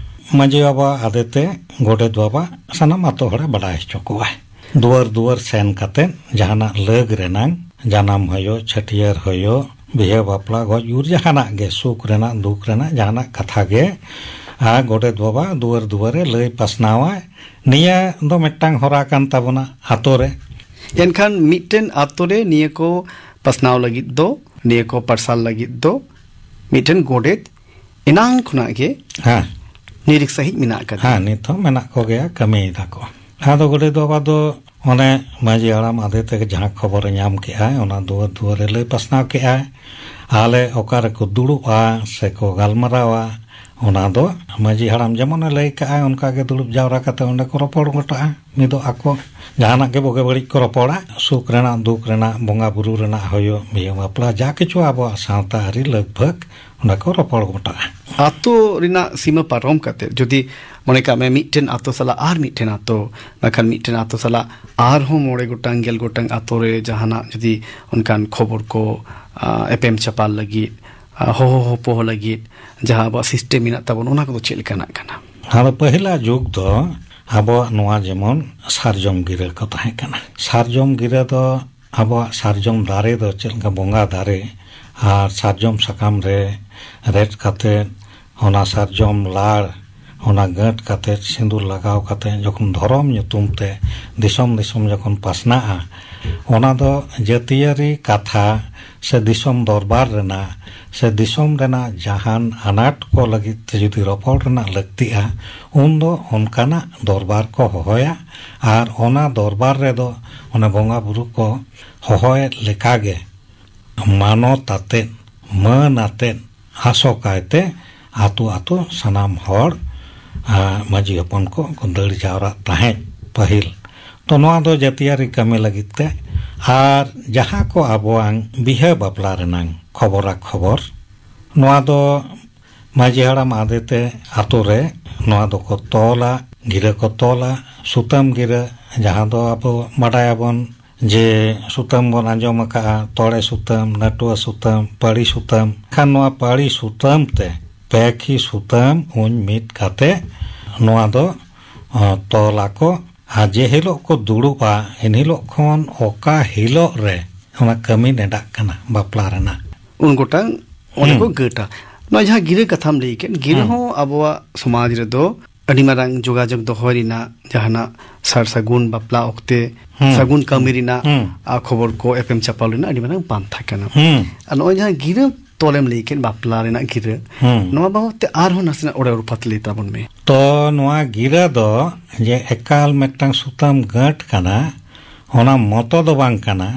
ᱢᱟᱹᱡᱷᱤ ᱵᱟᱵᱟ ᱟᱫᱮ ᱛᱮ ᱜᱚᱰᱮᱛ ᱵᱟᱵᱟ ᱥᱟᱱᱟᱢ ᱟᱛᱳ ᱦᱚᱲᱮ ᱵᱟᱰᱟᱭ ᱦᱚᱪᱚ ᱠᱚᱣᱟ᱾ ᱫᱩᱣᱟᱹᱨ ᱫᱩᱣᱟᱹᱨ ᱥᱮᱱ ᱠᱟᱛᱮ ᱡᱟᱦᱟᱱᱟᱜ ᱞᱟᱹᱜ ᱨᱮᱱᱟᱝ, ᱡᱟᱱᱟᱢ ᱦᱩᱭᱩᱜ, ᱪᱷᱟᱹᱴᱭᱟᱹᱨ ᱦᱩᱭᱩᱜ, ᱵᱤᱦᱟᱹ ᱵᱟᱯᱞᱟ, ᱜᱚᱡ ᱜᱩᱨ, ᱡᱟᱦᱟᱱᱟᱜ ᱜᱮ, ᱥᱩᱠ ᱨᱮᱱᱟᱜ, ᱫᱩᱠ ᱨᱮᱱᱟᱜ ᱡᱟᱦᱟᱱᱟᱜ ᱠᱟᱛᱷᱟ ᱜᱮ, ᱟᱨ ᱜᱚᱰᱮᱛ ᱵᱟᱵᱟ ᱫᱩᱣᱟᱹᱨ ᱫᱩᱣᱟᱹᱨᱮ ᱞᱟᱹᱭ ᱯᱟᱥᱱᱟᱣᱟᱭ᱾ ᱱᱤᱭᱟᱹ ᱫᱚ ᱢᱤᱫᱴᱟᱝ ᱦᱚᱨᱟ ᱠᱟᱱ ᱛᱟᱵᱚᱱᱟ ᱟᱛᱳ ᱨᱮ᱾ ᱮᱱᱠᱷᱟᱱ ᱢᱤᱫᱴᱮᱱ ᱟᱛᱳ ᱨᱮ ᱱᱤᱭᱟᱹ ᱠᱚ ᱯᱟᱥᱱᱟᱣ ᱞᱟᱹᱜᱤᱫ ᱫᱚ, ᱱᱤᱭᱟᱹ ᱠᱚ ᱯᱟᱨᱥᱟᱞ ᱞᱟᱹᱜᱤᱫ ᱫᱚ ᱢᱤᱫᱴᱮᱱ ᱜᱚᱰᱮᱛ ᱮᱱᱟᱝ ᱠᱷᱚᱱᱟᱜ ᱜᱮ ᱦᱮᱸ᱾ ᱱᱤᱨᱤᱠ ᱥᱟᱺᱦᱤᱡ ᱢᱮᱱᱟᱜ ᱟᱠᱟᱫᱮᱭᱟ᱾ ᱦᱮᱸ, ᱱᱤᱛ ᱦᱚᱸ ᱢᱮᱱᱟᱜ ᱠᱚᱜᱮᱭᱟ, ᱠᱟᱹᱢᱤᱭᱮᱫᱟ ᱠᱚ᱾ ᱟᱫᱚ ᱜᱚᱰᱮᱛ ᱵᱟᱵᱟ ᱫᱚ ᱚᱱᱮ ᱢᱟᱹᱡᱷᱤ ᱦᱟᱲᱟᱢ ᱟᱫᱮ ᱛᱮᱜᱮ ᱡᱟᱦᱟᱸ ᱠᱷᱚᱵᱚᱨᱮ ᱧᱟᱢ ᱠᱮᱜᱼᱟᱭ, ᱚᱱᱟ ᱫᱩᱣᱟᱹᱨ ᱫᱩᱣᱟᱹᱨᱮ ᱞᱟᱹᱭ ᱯᱟᱥᱱᱟᱣ ᱠᱮᱜᱼᱟᱭ᱾ ᱟᱞᱮ ᱚᱠᱟ ᱨᱮᱠᱚ ᱫᱩᱲᱩᱵᱼᱟ ᱥᱮᱠᱚ ᱜᱟᱞᱢᱟᱨᱟᱣᱟ, ᱚᱱᱟ ᱫᱚ ᱢᱟᱹᱡᱷᱤ ᱦᱟᱲᱟᱢ ᱡᱮᱢᱚᱱᱮ ᱞᱟᱹᱭ ᱠᱟᱜᱼᱟᱭ, ᱚᱱᱠᱟ ᱜᱮ ᱫᱩᱲᱩᱵ ᱡᱟᱣᱨᱟ ᱠᱟᱛᱮ ᱚᱸᱰᱮ ᱠᱚ ᱨᱚᱯᱚᱲ ᱜᱚᱴᱟᱜᱼᱟ᱾ ᱢᱤᱫᱚᱜ ᱟᱠᱚ, ᱡᱟᱦᱟᱱᱟᱜ ᱜᱮ ᱵᱩᱜᱤ ᱵᱟᱹᱲᱤᱡ ᱠᱚ ᱨᱚᱯᱚᱲᱟ, ᱥᱩᱠ ᱨᱮᱱᱟᱜ, ᱫᱩᱠ ᱨᱮᱱᱟᱜ, ᱵᱚᱸᱜᱟ ᱵᱩᱨᱩ ᱨᱮᱱᱟᱜ ᱦᱩᱭᱩᱜ, ᱵᱤᱦᱟᱹ ᱵᱟᱯᱞᱟ, ᱡᱟ ᱠᱤᱪᱷᱩ ᱟᱵᱚᱣᱟᱜ ᱥᱟᱶᱛᱟ ᱟᱹᱨᱤ ᱞᱟᱹᱜᱽ ᱵᱷᱟᱹᱜᱽ ᱚᱸᱰᱮ ᱠᱚ ᱨᱚᱯᱚᱲ ᱜᱚᱴᱟᱜᱼᱟ᱾ ᱟᱛᱳ ᱨᱮᱱᱟᱜ ᱥᱤᱢᱟᱹ ᱯᱟᱨᱚᱢ ᱠᱟᱛᱮ, ᱡᱩᱫᱤ ᱢᱚᱱᱮ ᱠᱟᱜ ᱢᱮ ᱢᱤᱫᱴᱮᱱ ᱟᱛᱳ ᱥᱟᱞᱟᱜ ᱟᱨ ᱢᱤᱫᱴᱮᱱ ᱟᱛᱳ, ᱵᱟᱠᱷᱟᱱ ᱢᱤᱫᱴᱮᱱ ᱟᱛᱳ ᱥᱟᱞᱟᱜ ᱟᱨᱦᱚᱸ ᱢᱚᱬᱮ ᱜᱚᱴᱟᱝ, ᱜᱮᱞ ᱜᱚᱴᱟᱝ ᱟᱛᱳ ᱨᱮ ᱡᱟᱦᱟᱱᱟᱜ ᱡᱩᱫᱤ ᱚᱱᱠᱟᱱ ᱠᱷᱚᱵᱚᱨ ᱠᱚ, ᱟ, ᱮᱯᱮᱢ ᱪᱟᱯᱟᱞ ᱞᱟᱹᱜᱤᱫ, ᱟ, ᱦᱚᱦᱚ ᱦᱚᱯᱚᱦᱚ ᱞᱟᱹᱜᱤᱫ ᱡᱟᱦᱟᱸ ᱟᱵᱚᱣᱟᱜ ᱥᱤᱥᱴᱮᱢ ᱢᱮᱱᱟᱜ ᱛᱟᱵᱚᱱ, ᱚᱱᱟ ᱠᱚᱫᱚ ᱪᱮᱫ ᱞᱮᱠᱟᱱᱟᱜ ᱠᱟᱱᱟ? ᱟᱫᱚ ᱯᱟᱹᱦᱤᱞᱟᱜ ᱡᱩᱜᱽ ᱫᱚ ᱟᱵᱚᱣᱟᱜ ᱱᱚᱣᱟ ᱡᱮᱢᱚᱱ ᱥᱟᱨᱡᱚᱢ ᱜᱤᱨᱟᱹ ᱠᱚ ᱛᱟᱦᱮᱸ ᱠᱟᱱᱟ᱾ ᱥᱟᱨᱡᱚᱢ ᱜᱤᱨᱟᱹ ᱫᱚ ᱟᱵᱚᱣᱟᱜ ᱥᱟᱨᱡᱚᱢ ᱫᱟᱨᱮ ᱫᱚ ᱪᱮᱫ ᱞᱮᱠᱟ ᱵᱚᱸᱜᱟ ᱫᱟᱨᱮ, ᱟᱨ ᱥᱟᱨᱡᱚᱢ ᱥᱟᱠᱟᱢ ᱨᱮ ᱨᱮᱫ ᱠᱟᱛᱮ, ᱚᱱᱟ ᱥᱟᱨᱡᱚᱢ ᱞᱟᱲ, ᱚᱱᱟ ᱜᱟᱹᱴ ᱠᱟᱛᱮ, ᱥᱤᱸᱫᱩᱨ ᱞᱟᱜᱟᱣ ᱠᱟᱛᱮ, ᱡᱚᱠᱷᱚᱱ ᱫᱷᱚᱨᱚᱢ ᱧᱩᱛᱩᱢ ᱛᱮ ᱫᱤᱥᱚᱢ ᱫᱤᱥᱚᱢ ᱡᱚᱠᱷᱚᱱ ᱯᱟᱥᱱᱟᱜᱼᱟ, ᱚᱱᱟ ᱫᱚ ᱡᱟᱹᱛᱤᱭᱟᱹᱨᱤ ᱠᱟᱛᱷᱟ ᱥᱮ ᱫᱤᱥᱚᱢ ᱫᱚᱨᱵᱟᱨ ᱨᱮᱱᱟᱜ ᱥᱮ ᱫᱤᱥᱚᱢ ᱨᱮᱱᱟᱜ ᱡᱟᱦᱟᱱ ᱟᱱᱟᱴ ᱠᱚ ᱞᱟᱹᱜᱤᱫ ᱛᱮ ᱡᱩᱫᱤ ᱨᱚᱯᱚᱲ ᱨᱮᱱᱟᱜ ᱞᱟᱹᱠᱛᱤᱜᱼᱟ, ᱩᱱᱫᱚ ᱚᱱᱠᱟᱱᱟᱜ ᱫᱚᱨᱵᱟᱨ ᱠᱚ ᱦᱚᱦᱚᱭᱟ᱾ ᱟᱨ ᱚᱱᱟ ᱫᱚᱨᱵᱟᱨ ᱨᱮᱫᱚ ᱚᱱᱮ ᱵᱚᱸᱜᱟ ᱵᱩᱨᱩ ᱠᱚ ᱦᱚᱦᱚᱭᱮᱫ ᱞᱮᱠᱟᱜᱮ ᱢᱟᱱᱚᱛ ᱟᱛᱮᱫ, ᱢᱟᱹᱱ ᱟᱛᱮᱫ, ᱟᱥᱚᱠᱟᱭᱛᱮ ᱟᱛᱳ ᱟᱛᱳ ᱥᱟᱱᱟᱢ ᱦᱚᱲ, ᱟ, ᱢᱟᱹᱡᱷᱤ ᱦᱚᱯᱚᱱ ᱠᱚ ᱠᱚ ᱫᱟᱹᱲ ᱡᱟᱣᱨᱟᱜ ᱛᱟᱦᱮᱸᱫ ᱯᱟᱹᱦᱤᱞ᱾ ᱛᱚ ᱱᱚᱣᱟ ᱫᱚ ᱡᱟᱹᱛᱤᱭᱟᱹᱨᱤ ᱠᱟᱹᱢᱤ ᱞᱟᱹᱜᱤᱫ ᱛᱮ᱾ ᱟᱨ ᱡᱟᱦᱟᱸ ᱠᱚ ᱟᱵᱚᱣᱟᱝ ᱵᱤᱦᱟᱹ ᱵᱟᱯᱞᱟ ᱨᱮᱱᱟᱝ ᱠᱷᱚᱵᱚᱨᱟ ᱠᱷᱚᱵᱚᱨ, ᱱᱚᱣᱟ ᱫᱚ ᱢᱟᱹᱡᱷᱤ ᱦᱟᱲᱟᱢ ᱟᱫᱮᱛᱮ ᱟᱛᱳ ᱨᱮ ᱱᱚᱣᱟ ᱫᱚᱠᱚ ᱛᱚᱞᱟ, ᱜᱤᱨᱟᱹ ᱠᱚ ᱛᱚᱞᱟ, ᱥᱩᱛᱟᱹᱢ ᱜᱤᱨᱟᱹ, ᱡᱟᱦᱟᱸ ᱫᱚ ᱟᱵᱚ ᱵᱟᱰᱟᱭᱟᱵᱚᱱ ᱡᱮ ᱥᱩᱛᱟᱹᱢ ᱵᱚᱱ ᱟᱸᱡᱚᱢ ᱟᱠᱟᱜᱼᱟ, ᱛᱚᱲᱮ ᱥᱩᱛᱟᱹᱢ, ᱱᱟᱹᱴᱩᱣᱟᱹ ᱥᱩᱛᱟᱹᱢ, ᱯᱟᱹᱲᱤ ᱥᱩᱛᱟᱹᱢ᱾ ᱠᱷᱟᱱ ᱱᱚᱣᱟ ᱯᱟᱹᱲᱤ ᱥᱩᱛᱟᱹᱢ ᱛᱮ ᱯᱮᱠᱷᱤ ᱥᱩᱛᱟᱹᱢ ᱩᱧ ᱢᱤᱫ ᱠᱟᱛᱮ ᱱᱚᱣᱟ ᱫᱚ, ᱚ, ᱛᱚᱞ ᱟᱠᱚ᱾ ᱟᱨ ᱡᱮ ᱦᱤᱞᱳᱜ ᱠᱚ ᱫᱩᱲᱩᱵᱼᱟ, ᱮᱱ ᱦᱤᱞᱳᱜ ᱠᱷᱚᱱ ᱚᱠᱟ ᱦᱤᱞᱳᱜ ᱨᱮ ᱚᱱᱟ ᱠᱟᱹᱢᱤ ᱱᱮᱰᱟᱜ ᱠᱟᱱᱟ ᱵᱟᱯᱞᱟ ᱨᱮᱱᱟᱜ᱾ ᱩᱱ ᱜᱚᱴᱟᱝ ᱚᱸᱰᱮ ᱦᱩᱸ᱾ ᱠᱚ ᱜᱟᱹᱴᱟ᱾ ᱱᱚᱣᱟ ᱡᱟᱦᱟᱸ ᱜᱤᱨᱟᱹ ᱠᱟᱛᱷᱟᱢ ᱞᱟᱹᱭ ᱠᱮᱫ, ᱜᱤᱨᱟᱹ ᱦᱩᱸ᱾ ᱦᱚᱸ ᱟᱵᱚᱣᱟᱜ ᱥᱚᱢᱟᱡᱽ ᱨᱮᱫᱚ ᱟᱹᱰᱤ ᱢᱟᱨᱟᱝ ᱡᱳᱜᱟᱡᱳᱜᱽ ᱫᱚᱦᱚᱭ ᱨᱮᱱᱟᱜ, ᱡᱟᱦᱟᱱᱟᱜ ᱥᱟᱨ ᱥᱟᱹᱜᱩᱱ ᱵᱟᱯᱞᱟ ᱚᱠᱛᱮ ᱦᱩᱸ᱾ ᱥᱟᱹᱜᱩᱱ ᱠᱟᱹᱢᱤ ᱨᱮᱱᱟᱜ ᱦᱩᱸ᱾ ᱟᱨ ᱠᱷᱚᱵᱚᱨ ᱠᱚ ᱮᱯᱮᱢ ᱪᱟᱯᱟᱞ ᱨᱮᱱᱟᱜ ᱟᱹᱰᱤ ᱢᱟᱨᱟᱝ ᱯᱟᱱᱛᱷᱟ ᱠᱟᱱᱟ᱾ ᱦᱩᱸ᱾ ᱟᱨ ᱱᱚᱜᱼᱚᱭ ᱡᱟᱦᱟᱸ ᱜᱤᱨᱟᱹ ᱛᱚᱞᱮᱢ ᱞᱟᱹᱭ ᱠᱮᱫ, ᱵᱟᱯᱞᱟ ᱨᱮᱱᱟᱜ ᱜᱤᱨᱟᱹ, ᱦᱩᱸ᱾ ᱱᱚᱣᱟ ᱵᱟᱵᱚᱫ ᱛᱮ ᱟᱨᱦᱚᱸ ᱱᱟᱥᱮᱱᱟᱜ ᱚᱲᱮ ᱚᱲᱯᱟᱛ ᱞᱟᱹᱭ ᱛᱟᱵᱚᱱ ᱢᱮ᱾ ᱛᱚ ᱱᱚᱣᱟ ᱜᱤᱨᱟᱹ ᱫᱚ ᱡᱮ ᱮᱠᱟᱞ ᱢᱤᱫᱴᱟᱝ ᱥᱩᱛᱟᱹᱢ ᱜᱟᱹᱴ ᱠᱟᱱᱟ, ᱚᱱᱟ ᱢᱚᱛᱚ ᱫᱚ ᱵᱟᱝ ᱠᱟᱱᱟ᱾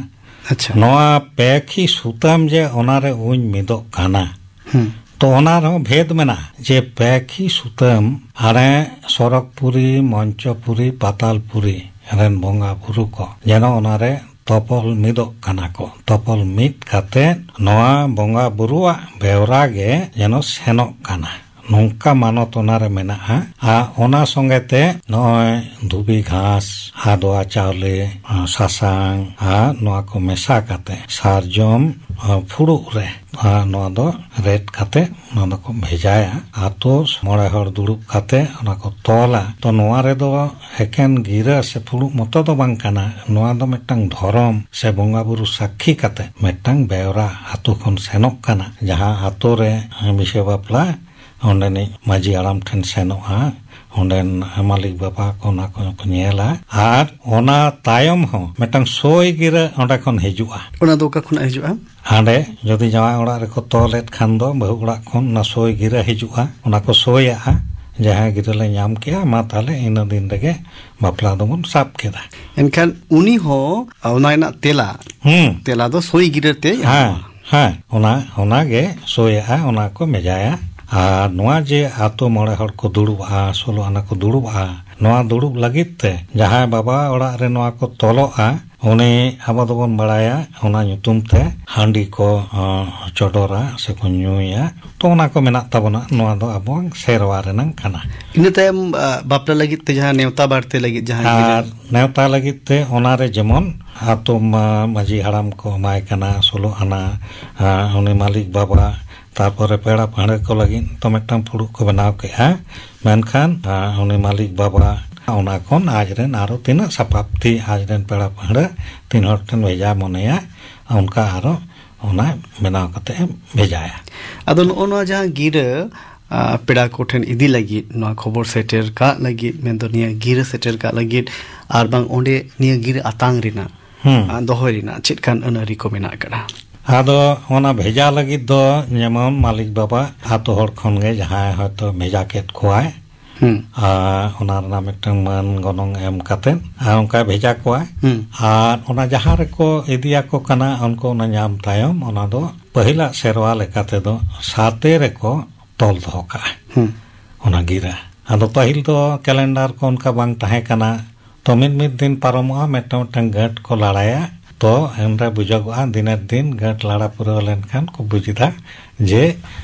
ᱟᱪᱪᱷᱟ᱾ ᱱᱚᱣᱟ ᱯᱮᱠᱷᱤ ᱥᱩᱛᱟᱹᱢ ᱡᱮ ᱚᱱᱟᱨᱮ ᱩᱧ ᱢᱤᱫᱚᱜ ᱠᱟᱱᱟ, ᱦᱩᱸ᱾ ᱛᱚ ᱚᱱᱟ ᱨᱮᱦᱚᱸ ᱵᱷᱮᱫ ᱢᱮᱱᱟᱜᱼᱟ ᱡᱮ ᱯᱮᱠᱷᱤ ᱥᱩᱛᱟᱹᱢ ᱟᱨᱮ ᱥᱚᱨᱚᱜᱽᱯᱩᱨᱤ, ᱢᱚᱧᱪᱚᱯᱩᱨᱤ, ᱯᱟᱛᱟᱞᱯᱩᱨᱤ ᱨᱮᱱ ᱵᱚᱸᱜᱟ ᱵᱩᱨᱩ ᱠᱚ ᱡᱮᱱᱚ ᱚᱱᱟᱨᱮ ᱛᱚᱯᱚᱞ ᱢᱤᱫᱚᱜ ᱠᱟᱱᱟ ᱠᱚ᱾ ᱛᱚᱯᱚᱞ ᱢᱤᱫ ᱠᱟᱛᱮ ᱱᱚᱣᱟ ᱵᱚᱸᱜᱟ ᱵᱩᱨᱩᱣᱟᱜ ᱵᱮᱣᱨᱟ ᱜᱮ ᱡᱮᱱᱚ ᱥᱮᱱᱚᱜ ᱠᱟᱱᱟ, ᱱᱚᱝᱠᱟ ᱢᱟᱱᱚᱛ ᱚᱱᱟᱨᱮ ᱢᱮᱱᱟᱜᱼᱟ᱾ ᱟᱨ ᱚᱱᱟ ᱥᱚᱸᱜᱮ ᱛᱮ ᱱᱚᱜᱼᱚᱭ ᱫᱷᱩᱵᱤ ᱜᱷᱟᱸᱥ, ᱟᱫᱽᱣᱟ ᱪᱟᱣᱞᱮ, ᱥᱟᱥᱟᱝ ᱟᱨ ᱱᱚᱣᱟ ᱠᱚ ᱢᱮᱥᱟ ᱠᱟᱛᱮ ᱥᱟᱨᱡᱚᱢ ᱯᱷᱩᱲᱩᱜ ᱨᱮ ᱟᱨ ᱱᱚᱣᱟ ᱫᱚ ᱨᱮᱫ ᱠᱟᱛᱮ ᱚᱱᱟ ᱫᱚᱠᱚ ᱵᱷᱮᱡᱟᱭᱟ᱾ ᱟᱛᱳ ᱢᱚᱬᱮ ᱦᱚᱲ ᱫᱩᱲᱩᱵ ᱠᱟᱛᱮ ᱚᱱᱟ ᱠᱚ ᱛᱚᱞᱟ᱾ ᱛᱚ ᱱᱚᱣᱟ ᱨᱮᱫᱚ ᱮᱠᱮᱱ ᱜᱤᱨᱟᱹ ᱥᱮ ᱯᱷᱩᱲᱩᱜ ᱢᱚᱛᱚ ᱫᱚ ᱵᱟᱝ ᱠᱟᱱᱟ, ᱱᱚᱣᱟ ᱫᱚ ᱢᱤᱫᱴᱟᱝ ᱫᱷᱚᱨᱚᱢ ᱥᱮ ᱵᱚᱸᱜᱟ ᱵᱩᱨᱩ ᱥᱟᱹᱠᱷᱤ ᱠᱟᱛᱮ ᱢᱤᱫᱴᱟᱝ ᱵᱮᱣᱨᱟ ᱟᱛᱳ ᱠᱷᱚᱱ ᱥᱮᱱᱚᱜ ᱠᱟᱱᱟ᱾ ᱡᱟᱦᱟᱸ ᱟᱛᱳ ᱨᱮ ᱵᱤᱦᱟᱹ ᱵᱟᱯᱞᱟ, ᱚᱸᱰᱮᱱᱤᱡ ᱢᱟᱹᱡᱷᱤ ᱦᱟᱲᱟᱢ ᱴᱷᱮᱱ ᱥᱮᱱᱚᱜᱼᱟ, ᱚᱸᱰᱮᱱ ᱢᱟᱹᱞᱤᱠ ᱵᱟᱵᱟ ᱠᱚ ᱚᱱᱟ ᱠᱚ ᱠᱚ ᱧᱮᱞᱟ᱾ ᱟᱨ ᱚᱱᱟ ᱛᱟᱭᱚᱢ ᱦᱚᱸ ᱢᱤᱫᱴᱟᱝ ᱥᱳᱭ ᱜᱤᱨᱟᱹ ᱚᱸᱰᱮ ᱠᱷᱚᱱ ᱦᱤᱡᱩᱜᱼᱟ᱾ ᱚᱱᱟ ᱫᱚ ᱚᱠᱟ ᱠᱷᱚᱱᱟᱜ ᱦᱤᱡᱩᱜᱼᱟ? ᱦᱟᱸᱰᱮ ᱡᱩᱫᱤ ᱡᱟᱶᱟᱭ ᱚᱲᱟᱜ ᱨᱮᱠᱚ ᱛᱚᱞᱮᱫ ᱠᱷᱟᱱ ᱫᱚ, ᱵᱟᱹᱦᱩ ᱚᱲᱟᱜ ᱠᱷᱚᱱ ᱚᱱᱟ ᱥᱳᱭ ᱜᱤᱨᱟᱹ ᱦᱤᱡᱩᱜᱼᱟ, ᱚᱱᱟ ᱠᱚ ᱥᱳᱭᱟᱜᱼᱟ᱾ ᱡᱟᱦᱟᱸ ᱜᱤᱨᱟᱹ ᱞᱮ ᱧᱟᱢ ᱠᱮᱜᱼᱟ, ᱢᱟ ᱛᱟᱦᱞᱮ ᱤᱱᱟᱹ ᱫᱤᱱ ᱨᱮᱜᱮ ᱵᱟᱯᱞᱟ ᱫᱚᱵᱚᱱ ᱥᱟᱵ ᱠᱮᱫᱟ᱾ ᱮᱱᱠᱷᱟᱱ ᱩᱱᱤ ᱦᱚᱸ ᱚᱱᱟ ᱨᱮᱱᱟᱜ ᱛᱮᱞᱟ, ᱦᱩᱸ᱾ ᱛᱮᱞᱟ ᱫᱚ ᱥᱳᱭ ᱜᱤᱨᱟᱹ ᱛᱮᱭ ᱦᱮᱸ, ᱮᱢᱚᱜᱼᱟ᱾ ᱦᱮᱸ, ᱚᱱᱟ, ᱚᱱᱟ ᱜᱮ ᱥᱳᱭᱟᱜᱼᱟ, ᱚᱱᱟ ᱠᱚ ᱵᱷᱮᱡᱟᱭᱟ᱾ ᱟᱨ ᱱᱚᱣᱟ ᱡᱮ ᱟᱛᱳ ᱢᱚᱬᱮ ᱦᱚᱲ ᱠᱚ ᱫᱩᱲᱩᱵᱼᱟ, ᱥᱳᱞᱳ ᱟᱱᱟ ᱠᱚ ᱫᱩᱲᱩᱵᱼᱟ, ᱱᱚᱣᱟ ᱫᱩᱲᱩᱵ ᱞᱟᱹᱜᱤᱫ ᱛᱮ ᱡᱟᱦᱟᱸᱭ ᱵᱟᱵᱟ ᱚᱲᱟᱜ ᱨᱮ ᱱᱚᱣᱟ ᱠᱚ ᱛᱚᱞᱚᱜᱼᱟ, ᱩᱱᱤ, ᱟᱵᱚ ᱫᱚᱵᱚᱱ ᱵᱟᱲᱟᱭᱟ, ᱚᱱᱟ ᱧᱩᱛᱩᱢ ᱛᱮ ᱦᱟᱺᱰᱤ ᱠᱚ, ᱚ, ᱪᱚᱰᱚᱨᱟ ᱥᱮᱠᱚ ᱧᱩᱭᱟ᱾ ᱛᱚ, ᱚᱱᱟ ᱠᱚ ᱢᱮᱱᱟᱜ ᱛᱟᱵᱚᱱᱟ, ᱱᱚᱣᱟ ᱫᱚ ᱟᱵᱚᱣᱟᱜ ᱥᱮᱨᱣᱟ ᱨᱮᱱᱟᱝ ᱠᱟᱱᱟ᱾ ᱤᱱᱟᱹ ᱛᱟᱭᱚᱢ, ᱟ, ᱵᱟᱯᱞᱟ ᱞᱟᱹᱜᱤᱫ ᱛᱮ ᱡᱟᱦᱟᱸ ᱱᱮᱣᱛᱟ ᱵᱟᱨᱛᱮ ᱞᱟᱹᱜᱤᱫ ᱡᱟᱦᱟᱸ ᱟᱨ ᱜᱤᱨᱟᱹ᱾ ᱱᱮᱣᱛᱟ ᱞᱟᱹᱜᱤᱫ ᱛᱮ ᱚᱱᱟᱨᱮ ᱡᱮᱢᱚᱱ ᱟᱛᱳ ᱢᱟ-, ᱢᱟᱹᱡᱷᱤ ᱦᱟᱲᱟᱢ ᱠᱚ ᱮᱢᱟᱭ ᱠᱟᱱᱟ, ᱥᱳᱞᱳ ᱟᱱᱟ, ᱟ, ᱩᱱᱤ ᱢᱟᱹᱞᱤᱠ ᱵᱟᱵᱟ, ᱛᱟᱨᱯᱚᱨᱮ ᱯᱮᱲᱟ ᱯᱟᱹᱦᱲᱟᱹ ᱠᱚ ᱞᱟᱹᱜᱤᱫ ᱛᱚ ᱢᱤᱫᱴᱟᱝ ᱯᱷᱩᱲᱩᱜ ᱠᱚ ᱵᱮᱱᱟᱣ ᱠᱮᱜᱼᱟ᱾ ᱢᱮᱱᱠᱷᱟᱱ, ᱟ, ᱩᱱᱤ ᱢᱟᱹᱞᱤᱠ ᱵᱟᱵᱟ ᱚᱱᱟ ᱠᱷᱚᱱ ᱟᱡ ᱨᱮᱱ ᱟᱨᱚ ᱛᱤᱱᱟᱹᱜ ᱥᱟᱯᱟᱵᱛᱤ, ᱟᱡ ᱨᱮᱱ ᱯᱮᱲᱟ ᱯᱟᱹᱦᱲᱟᱹ ᱛᱤᱱ ᱦᱚᱲ ᱴᱷᱮᱱ ᱵᱷᱮᱡᱟ ᱢᱚᱱᱮᱭᱟ, ᱚᱱᱠᱟ ᱟᱨᱚ ᱚᱱᱟ ᱵᱮᱱᱟᱣ ᱠᱟᱛᱮ ᱮ ᱵᱷᱮᱡᱟᱭᱟ᱾ ᱟᱫᱚ ᱱᱚᱜᱼᱚ ᱱᱚᱣᱟ ᱡᱟᱦᱟᱸ ᱜᱤᱨᱟᱹ, ᱟ, ᱯᱮᱲᱟ ᱠᱚᱴᱷᱮᱱ ᱤᱫᱤ ᱞᱟᱹᱜᱤᱫ, ᱱᱚᱣᱟ ᱠᱷᱚᱵᱚᱨ ᱥᱮᱴᱮᱨ ᱠᱟᱜ ᱞᱟᱹᱜᱤᱫ, ᱢᱮᱱᱫᱚ ᱱᱤᱭᱟᱹ ᱜᱤᱨᱟᱹ ᱥᱮᱴᱮᱨ ᱠᱟᱜ ᱞᱟᱹᱜᱤᱫ, ᱟᱨ ᱵᱟᱝ ᱚᱸᱰᱮ ᱱᱤᱭᱟᱹ ᱜᱤᱨᱟᱹ ᱟᱛᱟᱝ ᱨᱮᱱᱟᱜ, ᱦᱩᱸ᱾ ᱟ, ᱫᱚᱦᱚᱭ ᱨᱮᱱᱟᱜ ᱪᱮᱫ ᱠᱟᱱ ᱟᱹᱱ ᱟᱹᱨᱤ ᱠᱚ ᱢᱮᱱᱟᱜ ᱟᱠᱟᱫᱟ? ᱟᱫᱚ ᱚᱱᱟ ᱵᱷᱮᱡᱟ ᱞᱟᱹᱜᱤᱫ ᱫᱚ ᱡᱮᱢᱚᱱ ᱢᱟᱹᱞᱤᱠ ᱵᱟᱵᱟ ᱟᱛᱳ ᱦᱚᱲ ᱠᱷᱚᱱ ᱜᱮ ᱡᱟᱦᱟᱸᱭ ᱦᱚᱭᱛᱳ ᱵᱷᱮᱡᱟ ᱠᱮᱫ ᱠᱚᱣᱟᱭ, ᱦᱩᱸ᱾ ᱟᱨ ᱚᱱᱟ ᱨᱮᱱᱟᱜ ᱢᱤᱫᱴᱟᱝ ᱢᱟᱹᱱ ᱜᱚᱱᱚᱝ ᱮᱢ ᱠᱟᱛᱮᱫ, ᱟᱨ ᱚᱱᱠᱟᱭ ᱵᱷᱮᱡᱟ ᱠᱚᱣᱟᱭ᱾ ᱦᱩᱸ᱾ ᱟᱨ ᱚᱱᱟ ᱡᱟᱦᱟᱸ ᱨᱮᱠᱚ ᱤᱫᱤᱭᱟᱠᱚ ᱠᱟᱱᱟ, ᱩᱱᱠᱩ ᱚᱱᱟ ᱧᱟᱢ ᱛᱟᱭᱚᱢ, ᱚᱱᱟ ᱫᱚ ᱯᱟᱹᱦᱤᱞᱟᱜ ᱥᱮᱨᱣᱟ ᱞᱮᱠᱟ ᱛᱮᱫᱚ ᱥᱟᱛᱮ ᱨᱮᱠᱚ ᱛᱚᱞ ᱫᱚᱦᱚ ᱠᱟᱜᱼᱟ, ᱦᱩᱸ᱾ ᱚᱱᱟ ᱜᱤᱨᱟᱹ᱾ ᱟᱫᱚ ᱯᱟᱹᱦᱤᱞ ᱫᱚ ᱠᱮᱞᱮᱱᱰᱟᱨ ᱠᱚ ᱚᱱᱠᱟ ᱵᱟᱝ ᱛᱟᱦᱮᱸ ᱠᱟᱱᱟ, ᱛᱚ ᱢᱤᱫ ᱢᱤᱫ ᱫᱤᱱ ᱯᱟᱨᱚᱢᱚᱜᱼᱟ, ᱢᱤᱫᱴᱟᱝ ᱢᱤᱫᱴᱟᱝ ᱜᱟᱹᱴ ᱠᱚ ᱞᱟᱲᱟᱭᱟ᱾ ᱛᱚ ᱮᱱᱨᱮ ᱵᱩᱡᱷᱟᱹᱜᱚᱜᱼᱟ, ᱫᱤᱱᱮᱨ ᱫᱤᱱ ᱜᱟᱹᱴ ᱞᱟᱲᱟ ᱯᱩᱨᱟᱹᱣ ᱞᱮᱱᱠᱷᱟᱱ ᱠᱚ ᱵᱩᱡᱽ ᱮᱫᱟ ᱡᱮ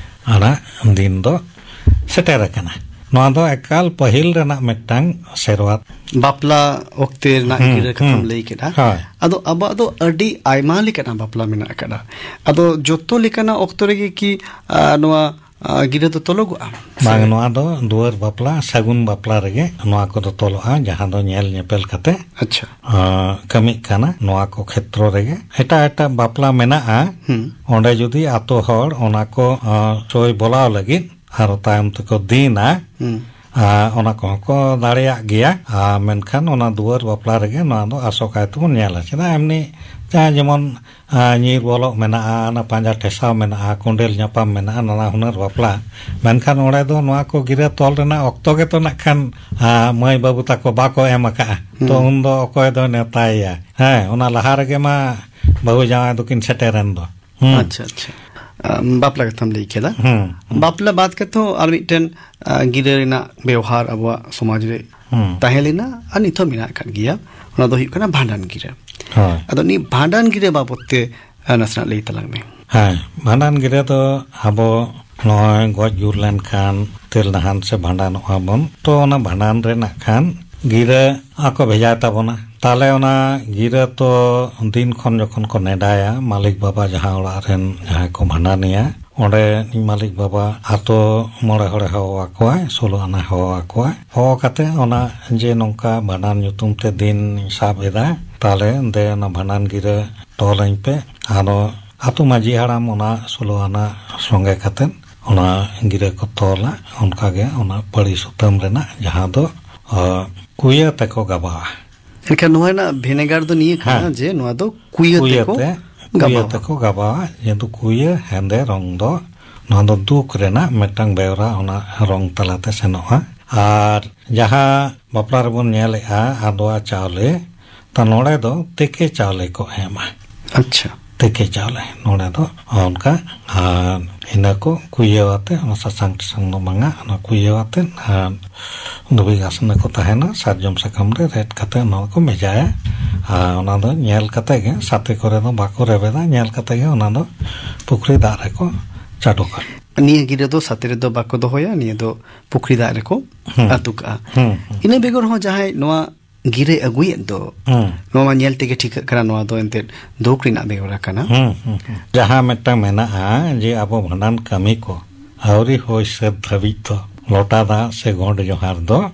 ᱚᱱᱟ ᱫᱤᱱ ᱫᱚ ᱥᱮᱴᱮᱨ ᱟᱠᱟᱱᱟ᱾ ᱱᱚᱣᱟ ᱫᱚ ᱮᱠᱟᱞ ᱯᱟᱹᱦᱤᱞ ᱨᱮᱱᱟᱜ ᱢᱤᱫᱴᱟᱝ ᱥᱮᱨᱣᱟ᱾ ᱵᱟᱯᱞᱟ ᱚᱠᱛᱮ ᱨᱮᱱᱟᱜ ᱦᱩᱸ, ᱜᱤᱨᱟᱹ ᱠᱟᱛᱷᱟᱢ ᱦᱩᱸ᱾ ᱞᱟᱹᱭ ᱠᱮᱫᱟ᱾ ᱦᱳᱭ᱾ ᱟᱫᱚ ᱟᱵᱚᱣᱟᱜ ᱫᱚ ᱟᱹᱰᱤ ᱟᱭᱢᱟ ᱞᱮᱠᱟᱱᱟᱜ ᱵᱟᱯᱞᱟ ᱢᱮᱱᱟᱜ ᱟᱠᱟᱫᱟ᱾ ᱟᱫᱚ ᱡᱚᱛᱚ ᱞᱮᱠᱟᱱᱟᱜ ᱚᱠᱛᱚ ᱨᱮᱜᱮ ᱠᱤ, ᱟ, ᱱᱚᱣᱟ, ᱟ, ᱜᱤᱨᱟᱹ ᱫᱚ ᱛᱚᱞᱚᱜᱚᱜᱼᱟ? ᱵᱟᱝ, ᱥᱮ? ᱱᱚᱣᱟ ᱫᱚ ᱫᱩᱣᱟᱹᱨ ᱵᱟᱯᱞᱟ, ᱥᱟᱹᱜᱩᱱ ᱵᱟᱯᱞᱟ ᱨᱮᱜᱮ ᱱᱚᱣᱟ ᱠᱚᱫᱚ ᱛᱚᱞᱚᱜᱼᱟ, ᱡᱟᱦᱟᱸ ᱫᱚ ᱧᱮᱞ ᱧᱮᱯᱮᱞ ᱠᱟᱛᱮ, ᱟᱪᱪᱷᱟ᱾ ᱟ, ᱠᱟᱹᱢᱤᱜ ᱠᱟᱱᱟ᱾ ᱱᱚᱣᱟ ᱠᱚ ᱠᱷᱮᱛᱨᱚ ᱨᱮᱜᱮ ᱮᱴᱟᱜ ᱮᱴᱟᱜ ᱵᱟᱯᱞᱟ ᱢᱮᱱᱟᱜᱼᱟ᱾ ᱦᱩᱸ᱾ ᱚᱸᱰᱮ ᱡᱩᱫᱤ ᱟᱛᱳ ᱦᱚᱲ ᱚᱱᱟ ᱠᱚ, ᱟ, ᱥᱳᱭ ᱵᱚᱞᱟᱣ ᱞᱟᱹᱜᱤᱫ ᱟᱨᱚ ᱛᱟᱭᱚᱢ ᱛᱮᱠᱚ ᱫᱤᱱᱟ, ᱦᱩᱸ᱾ ᱟᱨ ᱚᱱᱟ ᱠᱚᱦᱚᱸ ᱠᱚ ᱫᱟᱲᱮᱭᱟᱜ ᱜᱮᱭᱟ᱾ ᱟᱨ ᱢᱮᱱᱠᱷᱟᱱ ᱚᱱᱟ ᱫᱩᱣᱟᱹᱨ ᱵᱟᱯᱞᱟ ᱨᱮᱜᱮ ᱱᱚᱣᱟ ᱫᱚ ᱟᱥᱚᱠᱟᱭ ᱛᱮᱵᱚᱱ ᱧᱮᱞᱟ᱾ ᱪᱮᱫᱟᱜ ᱮᱢᱱᱤ ᱡᱟᱦᱟᱸ ᱡᱮᱢᱚᱱ, ᱟᱨ ᱧᱤᱨ ᱵᱚᱞᱚᱜ ᱢᱮᱱᱟᱜᱼᱟ, ᱚᱱᱟ ᱯᱟᱸᱡᱟ ᱴᱷᱮᱥᱟᱣ ᱢᱮᱱᱟᱜᱼᱟ, ᱠᱚᱸᱰᱮᱞ ᱧᱟᱯᱟᱢ ᱢᱮᱱᱟᱜᱼᱟ, ᱱᱟᱱᱟ ᱦᱩᱱᱟᱹᱨ ᱵᱟᱯᱞᱟ᱾ ᱢᱮᱱᱠᱷᱟᱱ ᱚᱸᱰᱮ ᱫᱚ ᱱᱚᱣᱟ ᱠᱚ ᱜᱤᱨᱟᱹ ᱛᱚᱞ ᱨᱮᱱᱟᱜ ᱚᱠᱛᱚ ᱜᱮᱛᱚ ᱱᱟᱜ ᱠᱷᱟᱱ, ᱟᱨ ᱢᱟᱹᱭ ᱵᱟᱹᱵᱩ ᱛᱟᱠᱚ ᱵᱟᱠᱚ ᱮᱢ ᱟᱠᱟᱜᱼᱟ᱾ ᱛᱚ ᱦᱩᱸ᱾ ᱩᱱᱫᱚ ᱚᱠᱚᱭ ᱫᱚ ᱱᱮᱣᱛᱟᱭᱮᱭᱟ? ᱦᱮᱸ, ᱚᱱᱟ ᱞᱟᱦᱟ ᱨᱮᱜᱮ ᱢᱟ ᱵᱟᱹᱦᱩ ᱡᱟᱶᱟᱭ ᱫᱚᱠᱤᱱ ᱥᱮᱴᱮᱨᱮᱱ ᱫᱚ᱾ ᱦᱩᱸ᱾ ᱟᱪᱪᱷᱟ, ᱟᱪᱪᱷᱟ᱾ ᱟᱢ, ᱵᱟᱯᱞᱟ ᱠᱟᱛᱷᱟᱢ ᱞᱟᱹᱭ ᱠᱮᱫᱟ᱾ ᱦᱩᱸ, ᱦᱩᱸ᱾ ᱵᱟᱯᱞᱟ ᱵᱟᱫ ᱠᱟᱛᱮ ᱦᱚᱸ ᱟᱨ ᱢᱤᱫᱴᱮᱱ, ᱟ, ᱜᱤᱨᱟᱹ ᱨᱮᱱᱟᱜ ᱵᱮᱣᱦᱟᱨ ᱟᱵᱚᱣᱟᱜ ᱥᱚᱢᱟᱡᱽ ᱨᱮ ᱦᱩᱸ᱾ ᱛᱟᱦᱮᱸ ᱞᱮᱱᱟ ᱟᱨ ᱱᱤᱛ ᱦᱚᱸ ᱢᱮᱱᱟᱜ ᱟᱠᱟᱫ ᱜᱮᱭᱟ᱾ ᱚᱱᱟ ᱫᱚ ᱦᱩᱭᱩᱜ ᱠᱟᱱᱟ ᱵᱷᱟᱸᱰᱟᱱ ᱜᱤᱨᱟᱹ᱾ ᱦᱳᱭ᱾ ᱟᱫᱚ ᱱᱤᱭᱟᱹ ᱵᱷᱟᱸᱰᱟᱱ ᱜᱤᱨᱟᱹ ᱵᱟᱵᱚᱛ ᱛᱮ, ᱟ, ᱱᱟᱥᱮᱱᱟᱜ ᱞᱟᱹᱭ ᱛᱟᱞᱟᱝ ᱢᱮ᱾ ᱦᱮᱸ, ᱵᱷᱟᱸᱰᱟᱱ ᱜᱤᱨᱟᱹ ᱫᱚ ᱟᱵᱚ ᱱᱚᱜᱼᱚᱭ ᱜᱚᱡ ᱜᱩᱨ ᱞᱮᱱᱠᱷᱟᱱ ᱛᱮᱞ ᱱᱟᱦᱟᱱ ᱥᱮ ᱵᱷᱟᱸᱰᱟᱱᱚᱜᱼᱟ ᱵᱚᱱ, ᱛᱚ ᱚᱱᱟ ᱵᱷᱟᱸᱰᱟᱱ ᱨᱮ ᱱᱟᱜ ᱠᱷᱟᱱ ᱜᱤᱨᱟᱹ ᱟᱠᱚ ᱵᱷᱮᱡᱟᱭ ᱛᱟᱵᱚᱱᱟ᱾ ᱛᱟᱦᱞᱮ ᱚᱱᱟ ᱜᱤᱨᱟᱹ ᱛᱚ ᱫᱤᱱ ᱠᱷᱚᱱ ᱡᱚᱠᱷᱚᱱ ᱠᱚ ᱱᱮᱰᱟᱭᱟ, ᱢᱟᱹᱞᱤᱠ ᱵᱟᱵᱟ ᱡᱟᱦᱟᱸ ᱚᱲᱟᱜ ᱨᱮᱱ ᱡᱟᱦᱟᱸᱭ ᱠᱚ ᱵᱷᱟᱸᱰᱟᱱᱮᱭᱟ, ᱚᱸᱰᱮ ᱢᱟᱹᱞᱤᱠ ᱵᱟᱵᱟ ᱟᱛᱳ ᱢᱚᱬᱮ ᱦᱚᱲᱮ ᱦᱚᱦᱚ ᱟᱠᱚᱣᱟᱭ, ᱥᱳᱞᱳ ᱟᱱᱟᱭ ᱦᱚᱦᱚ ᱟᱠᱚᱣᱟᱭ᱾ ᱦᱚᱦᱚ ᱠᱟᱛᱮ ᱚᱱᱟ ᱡᱮ ᱱᱚᱝᱠᱟ ᱵᱷᱟᱸᱰᱟᱱ ᱧᱩᱛᱩᱢ ᱛᱮ ᱫᱤᱱ ᱥᱟᱵ ᱮᱫᱟ, ᱛᱟᱦᱞᱮ ᱫᱮ ᱚᱱᱟ ᱵᱷᱟᱸᱰᱟᱱ ᱜᱤᱨᱟᱹ ᱛᱚᱞᱟᱹᱧ ᱯᱮ᱾ ᱟᱫᱚ ᱟᱛᱳ ᱢᱟᱹᱡᱷᱤ ᱦᱟᱲᱟᱢ ᱚᱱᱟ ᱥᱳᱞᱳ ᱟᱱᱟ ᱥᱚᱸᱜᱮ ᱠᱟᱛᱮ ᱚᱱᱟ ᱜᱤᱨᱟᱹ ᱠᱚ ᱛᱚᱞᱟ᱾ ᱚᱱᱠᱟᱜᱮ ᱚᱱᱟ ᱯᱟᱹᱲᱤ ᱥᱩᱛᱟᱹᱢ ᱨᱮᱱᱟᱜ ᱡᱟᱦᱟᱸ ᱫᱚ, ᱟ, ᱠᱩᱭᱟᱹ ᱛᱮᱠᱚ ᱜᱟᱵᱟᱣᱟ᱾ ᱮᱱᱠᱷᱟᱱ ᱱᱚᱣᱟ ᱨᱮᱱᱟᱜ ᱵᱷᱮᱱᱮᱜᱟᱨ ᱫᱚ ᱱᱤᱭᱟᱹ ᱠᱟᱱᱟ ᱦᱮᱸ᱾ ᱡᱮ ᱱᱚᱣᱟ ᱫᱚ ᱠᱩᱭᱟᱹ ᱠᱩᱭᱟᱹ ᱛᱮᱠᱚ ᱛᱮ, ᱠᱩᱭᱟᱹ ᱜᱟᱵᱟᱣᱟ᱾ ᱛᱮᱠᱚ ᱜᱟᱵᱟᱣᱟ, ᱡᱮᱦᱮᱛᱩ ᱠᱩᱭᱟᱹ ᱦᱮᱸᱫᱮ ᱨᱚᱝ ᱫᱚ, ᱱᱚᱣᱟ ᱫᱚ ᱫᱩᱠ ᱨᱮᱱᱟᱜ ᱢᱤᱫᱴᱟᱝ ᱵᱮᱣᱨᱟ ᱚᱱᱟ ᱨᱚᱝ ᱛᱟᱞᱟᱛᱮ ᱥᱮᱱᱚᱜᱼᱟ᱾ ᱟᱨ ᱡᱟᱦᱟᱸ ᱵᱟᱯᱞᱟ ᱨᱮᱵᱚᱱ ᱧᱮᱞᱮᱜᱼᱟ ᱟᱫᱣᱟ ᱪᱟᱣᱞᱮ, ᱛᱚ ᱱᱚᱰᱮ ᱫᱚ ᱛᱮᱠᱮ ᱪᱟᱣᱞᱮ ᱠᱚ ᱮᱢᱟ᱾ ᱟᱪᱪᱷᱟ᱾ ᱛᱮᱠᱮ ᱪᱟᱣᱞᱮ ᱱᱚᱰᱮ ᱫᱚ ᱚᱱᱠᱟ, ᱟᱨ ᱤᱱᱟᱹ ᱠᱚ ᱠᱩᱭᱟᱹᱣ ᱟᱛᱮ, ᱚᱱᱟ ᱥᱟᱥᱟᱝ ᱴᱟᱥᱟᱝ ᱫᱚ ᱵᱟᱝᱟ, ᱚᱱᱟ ᱠᱩᱭᱟᱹᱣ ᱟᱛᱮ ᱟᱨ ᱫᱷᱩᱵᱤ ᱜᱷᱟᱥᱱᱟ ᱠᱚ ᱛᱟᱦᱮᱱᱟ, ᱥᱟᱨᱡᱚᱢ ᱥᱟᱠᱟᱢ ᱨᱮ ᱨᱮᱫ ᱠᱟᱛᱮ ᱚᱱᱟ ᱠᱚ ᱵᱷᱮᱡᱟᱭᱟ᱾ ᱟᱨ ᱚᱱᱟ ᱫᱚ ᱧᱮᱞ ᱠᱟᱛᱮ ᱜᱮ, ᱥᱟᱛᱮ ᱠᱚᱨᱮ ᱫᱚ ᱵᱟᱠᱚ ᱨᱮᱵᱮᱫᱟ, ᱧᱮᱞ ᱠᱟᱛᱮ ᱜᱮ ᱚᱱᱟ ᱫᱚ ᱯᱩᱠᱷᱨᱤ ᱫᱟᱜ ᱨᱮᱠᱚ ᱪᱟᱰᱚᱠᱟ᱾ ᱱᱤᱭᱟᱹ ᱜᱤᱨᱟᱹ ᱫᱚ ᱥᱟᱛᱮ ᱨᱮᱫᱚ ᱵᱟᱠᱚ ᱫᱚᱦᱚᱭᱟ, ᱱᱤᱭᱟᱹ ᱫᱚ ᱯᱩᱠᱷᱨᱤ ᱫᱟᱜ ᱨᱮᱠᱚ ᱦᱩᱸ᱾ ᱟᱹᱛᱩ ᱠᱟᱜᱼᱟ᱾ ᱦᱩᱸ, ᱦᱩᱸ᱾ ᱤᱱᱟᱹ ᱵᱮᱜᱚᱨ ᱦᱚᱸ ᱡᱟᱦᱟᱸᱭ ᱱᱚᱣᱟ ᱜᱤᱨᱟᱹ ᱟᱹᱜᱩᱭᱮᱫ ᱫᱚ, ᱦᱩᱸ᱾ ᱱᱚᱣᱟ ᱢᱟ ᱧᱮᱞ ᱛᱮᱜᱮ ᱴᱷᱤᱠᱟᱹᱜ ᱠᱟᱱᱟ, ᱱᱚᱣᱟ ᱫᱚ ᱮᱱᱛᱮᱫ ᱫᱩᱠ ᱨᱮᱱᱟᱜ ᱵᱮᱣᱨᱟ ᱠᱟᱱᱟ᱾ ᱦᱩᱸ, ᱦᱩᱸ, ᱦᱩᱸ᱾ ᱡᱟᱦᱟᱸ ᱢᱤᱫᱴᱟᱝ ᱢᱮᱱᱟᱜᱼᱟ ᱡᱮ ᱟᱵᱚ ᱵᱷᱟᱸᱰᱟᱱ ᱠᱟᱹᱢᱤ ᱠᱚ ᱟᱹᱣᱨᱤ ᱦᱩᱭ ᱥᱟᱹᱛ ᱫᱷᱟᱹᱵᱤᱡ ᱫᱚ ᱞᱚᱴᱟ ᱫᱟᱜ ᱥᱮ ᱜᱚᱸᱰ ᱡᱚᱦᱟᱨ ᱫᱚ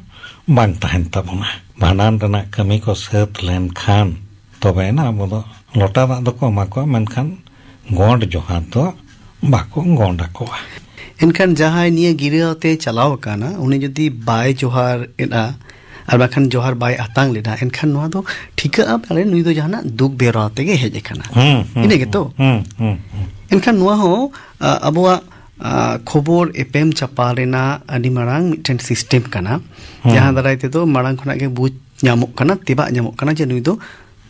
ᱵᱟᱝ ᱛᱟᱦᱮᱱ ᱛᱟᱵᱚᱱᱟ᱾ ᱵᱷᱟᱸᱰᱟᱱ ᱨᱮᱱᱟᱜ ᱠᱟᱹᱢᱤ ᱠᱚ ᱥᱟᱹᱛ ᱞᱮᱱᱠᱷᱟᱱ ᱛᱚᱵᱮᱭᱮᱱᱟ ᱟᱵᱚ ᱫᱚ ᱞᱚᱴᱟ ᱫᱟᱜ ᱫᱚᱠᱚ ᱮᱢᱟ ᱠᱚᱣᱟ, ᱢᱮᱱᱠᱷᱟᱱ ᱜᱚᱸᱰ ᱡᱚᱦᱟᱨ ᱫᱚ ᱵᱟᱠᱚ ᱜᱚᱸᱰ ᱟᱠᱚᱣᱟ᱾ ᱮᱱᱠᱷᱟᱱ ᱡᱟᱦᱟᱸᱭ ᱱᱤᱭᱟᱹ ᱜᱤᱨᱟᱹ ᱟᱛᱮ ᱪᱟᱞᱟᱣ ᱟᱠᱟᱱᱟ, ᱩᱱᱤ ᱡᱩᱫᱤ ᱵᱟᱭ ᱡᱚᱦᱟᱨ ᱮᱫᱟ, ᱟᱨ ᱵᱟᱠᱷᱟᱱ ᱡᱚᱦᱟᱨ ᱵᱟᱭ ᱟᱛᱟᱝ ᱞᱮᱫᱟ, ᱮᱱᱠᱷᱟᱱ ᱱᱚᱣᱟ ᱫᱚ ᱴᱷᱤᱠᱟᱹᱜᱼᱟ, ᱯᱟᱞᱮ ᱱᱩᱭ ᱫᱚ ᱡᱟᱦᱟᱱᱟᱜ ᱫᱩᱠ ᱵᱮᱣᱨᱟ ᱟᱛᱮ ᱜᱮ ᱦᱮᱡ ᱟᱠᱟᱱᱟ᱾ ᱦᱩᱸ, ᱦᱩᱸ, ᱤᱱᱟᱹ ᱜᱮᱛᱚ? ᱦᱩᱸ, ᱦᱩᱸ, ᱦᱩᱸ᱾ ᱮᱱᱠᱷᱟᱱ ᱱᱚᱣᱟ ᱦᱚᱸ, ᱟ, ᱟᱵᱚᱣᱟᱜ, ᱟ, ᱠᱷᱚᱵᱚᱨ ᱮᱯᱮᱢ ᱪᱟᱯᱟᱞ ᱨᱮᱱᱟᱜ ᱟᱹᱰᱤ ᱢᱟᱨᱟᱝ ᱢᱤᱫᱴᱮᱱ ᱥᱤᱥᱴᱮᱢ ᱠᱟᱱᱟ, ᱦᱩᱸ᱾ ᱡᱟᱦᱟᱸ ᱫᱟᱨᱟᱭ ᱛᱮᱫᱚ ᱢᱟᱲᱟᱝ ᱠᱷᱚᱱᱟᱜ ᱜᱮ ᱵᱩᱡᱽ ᱧᱟᱢᱚᱜ ᱠᱟᱱᱟ, ᱛᱮᱵᱟᱜ ᱧᱟᱢᱚᱜ ᱠᱟᱱᱟ ᱡᱮ ᱱᱩᱭ ᱫᱚ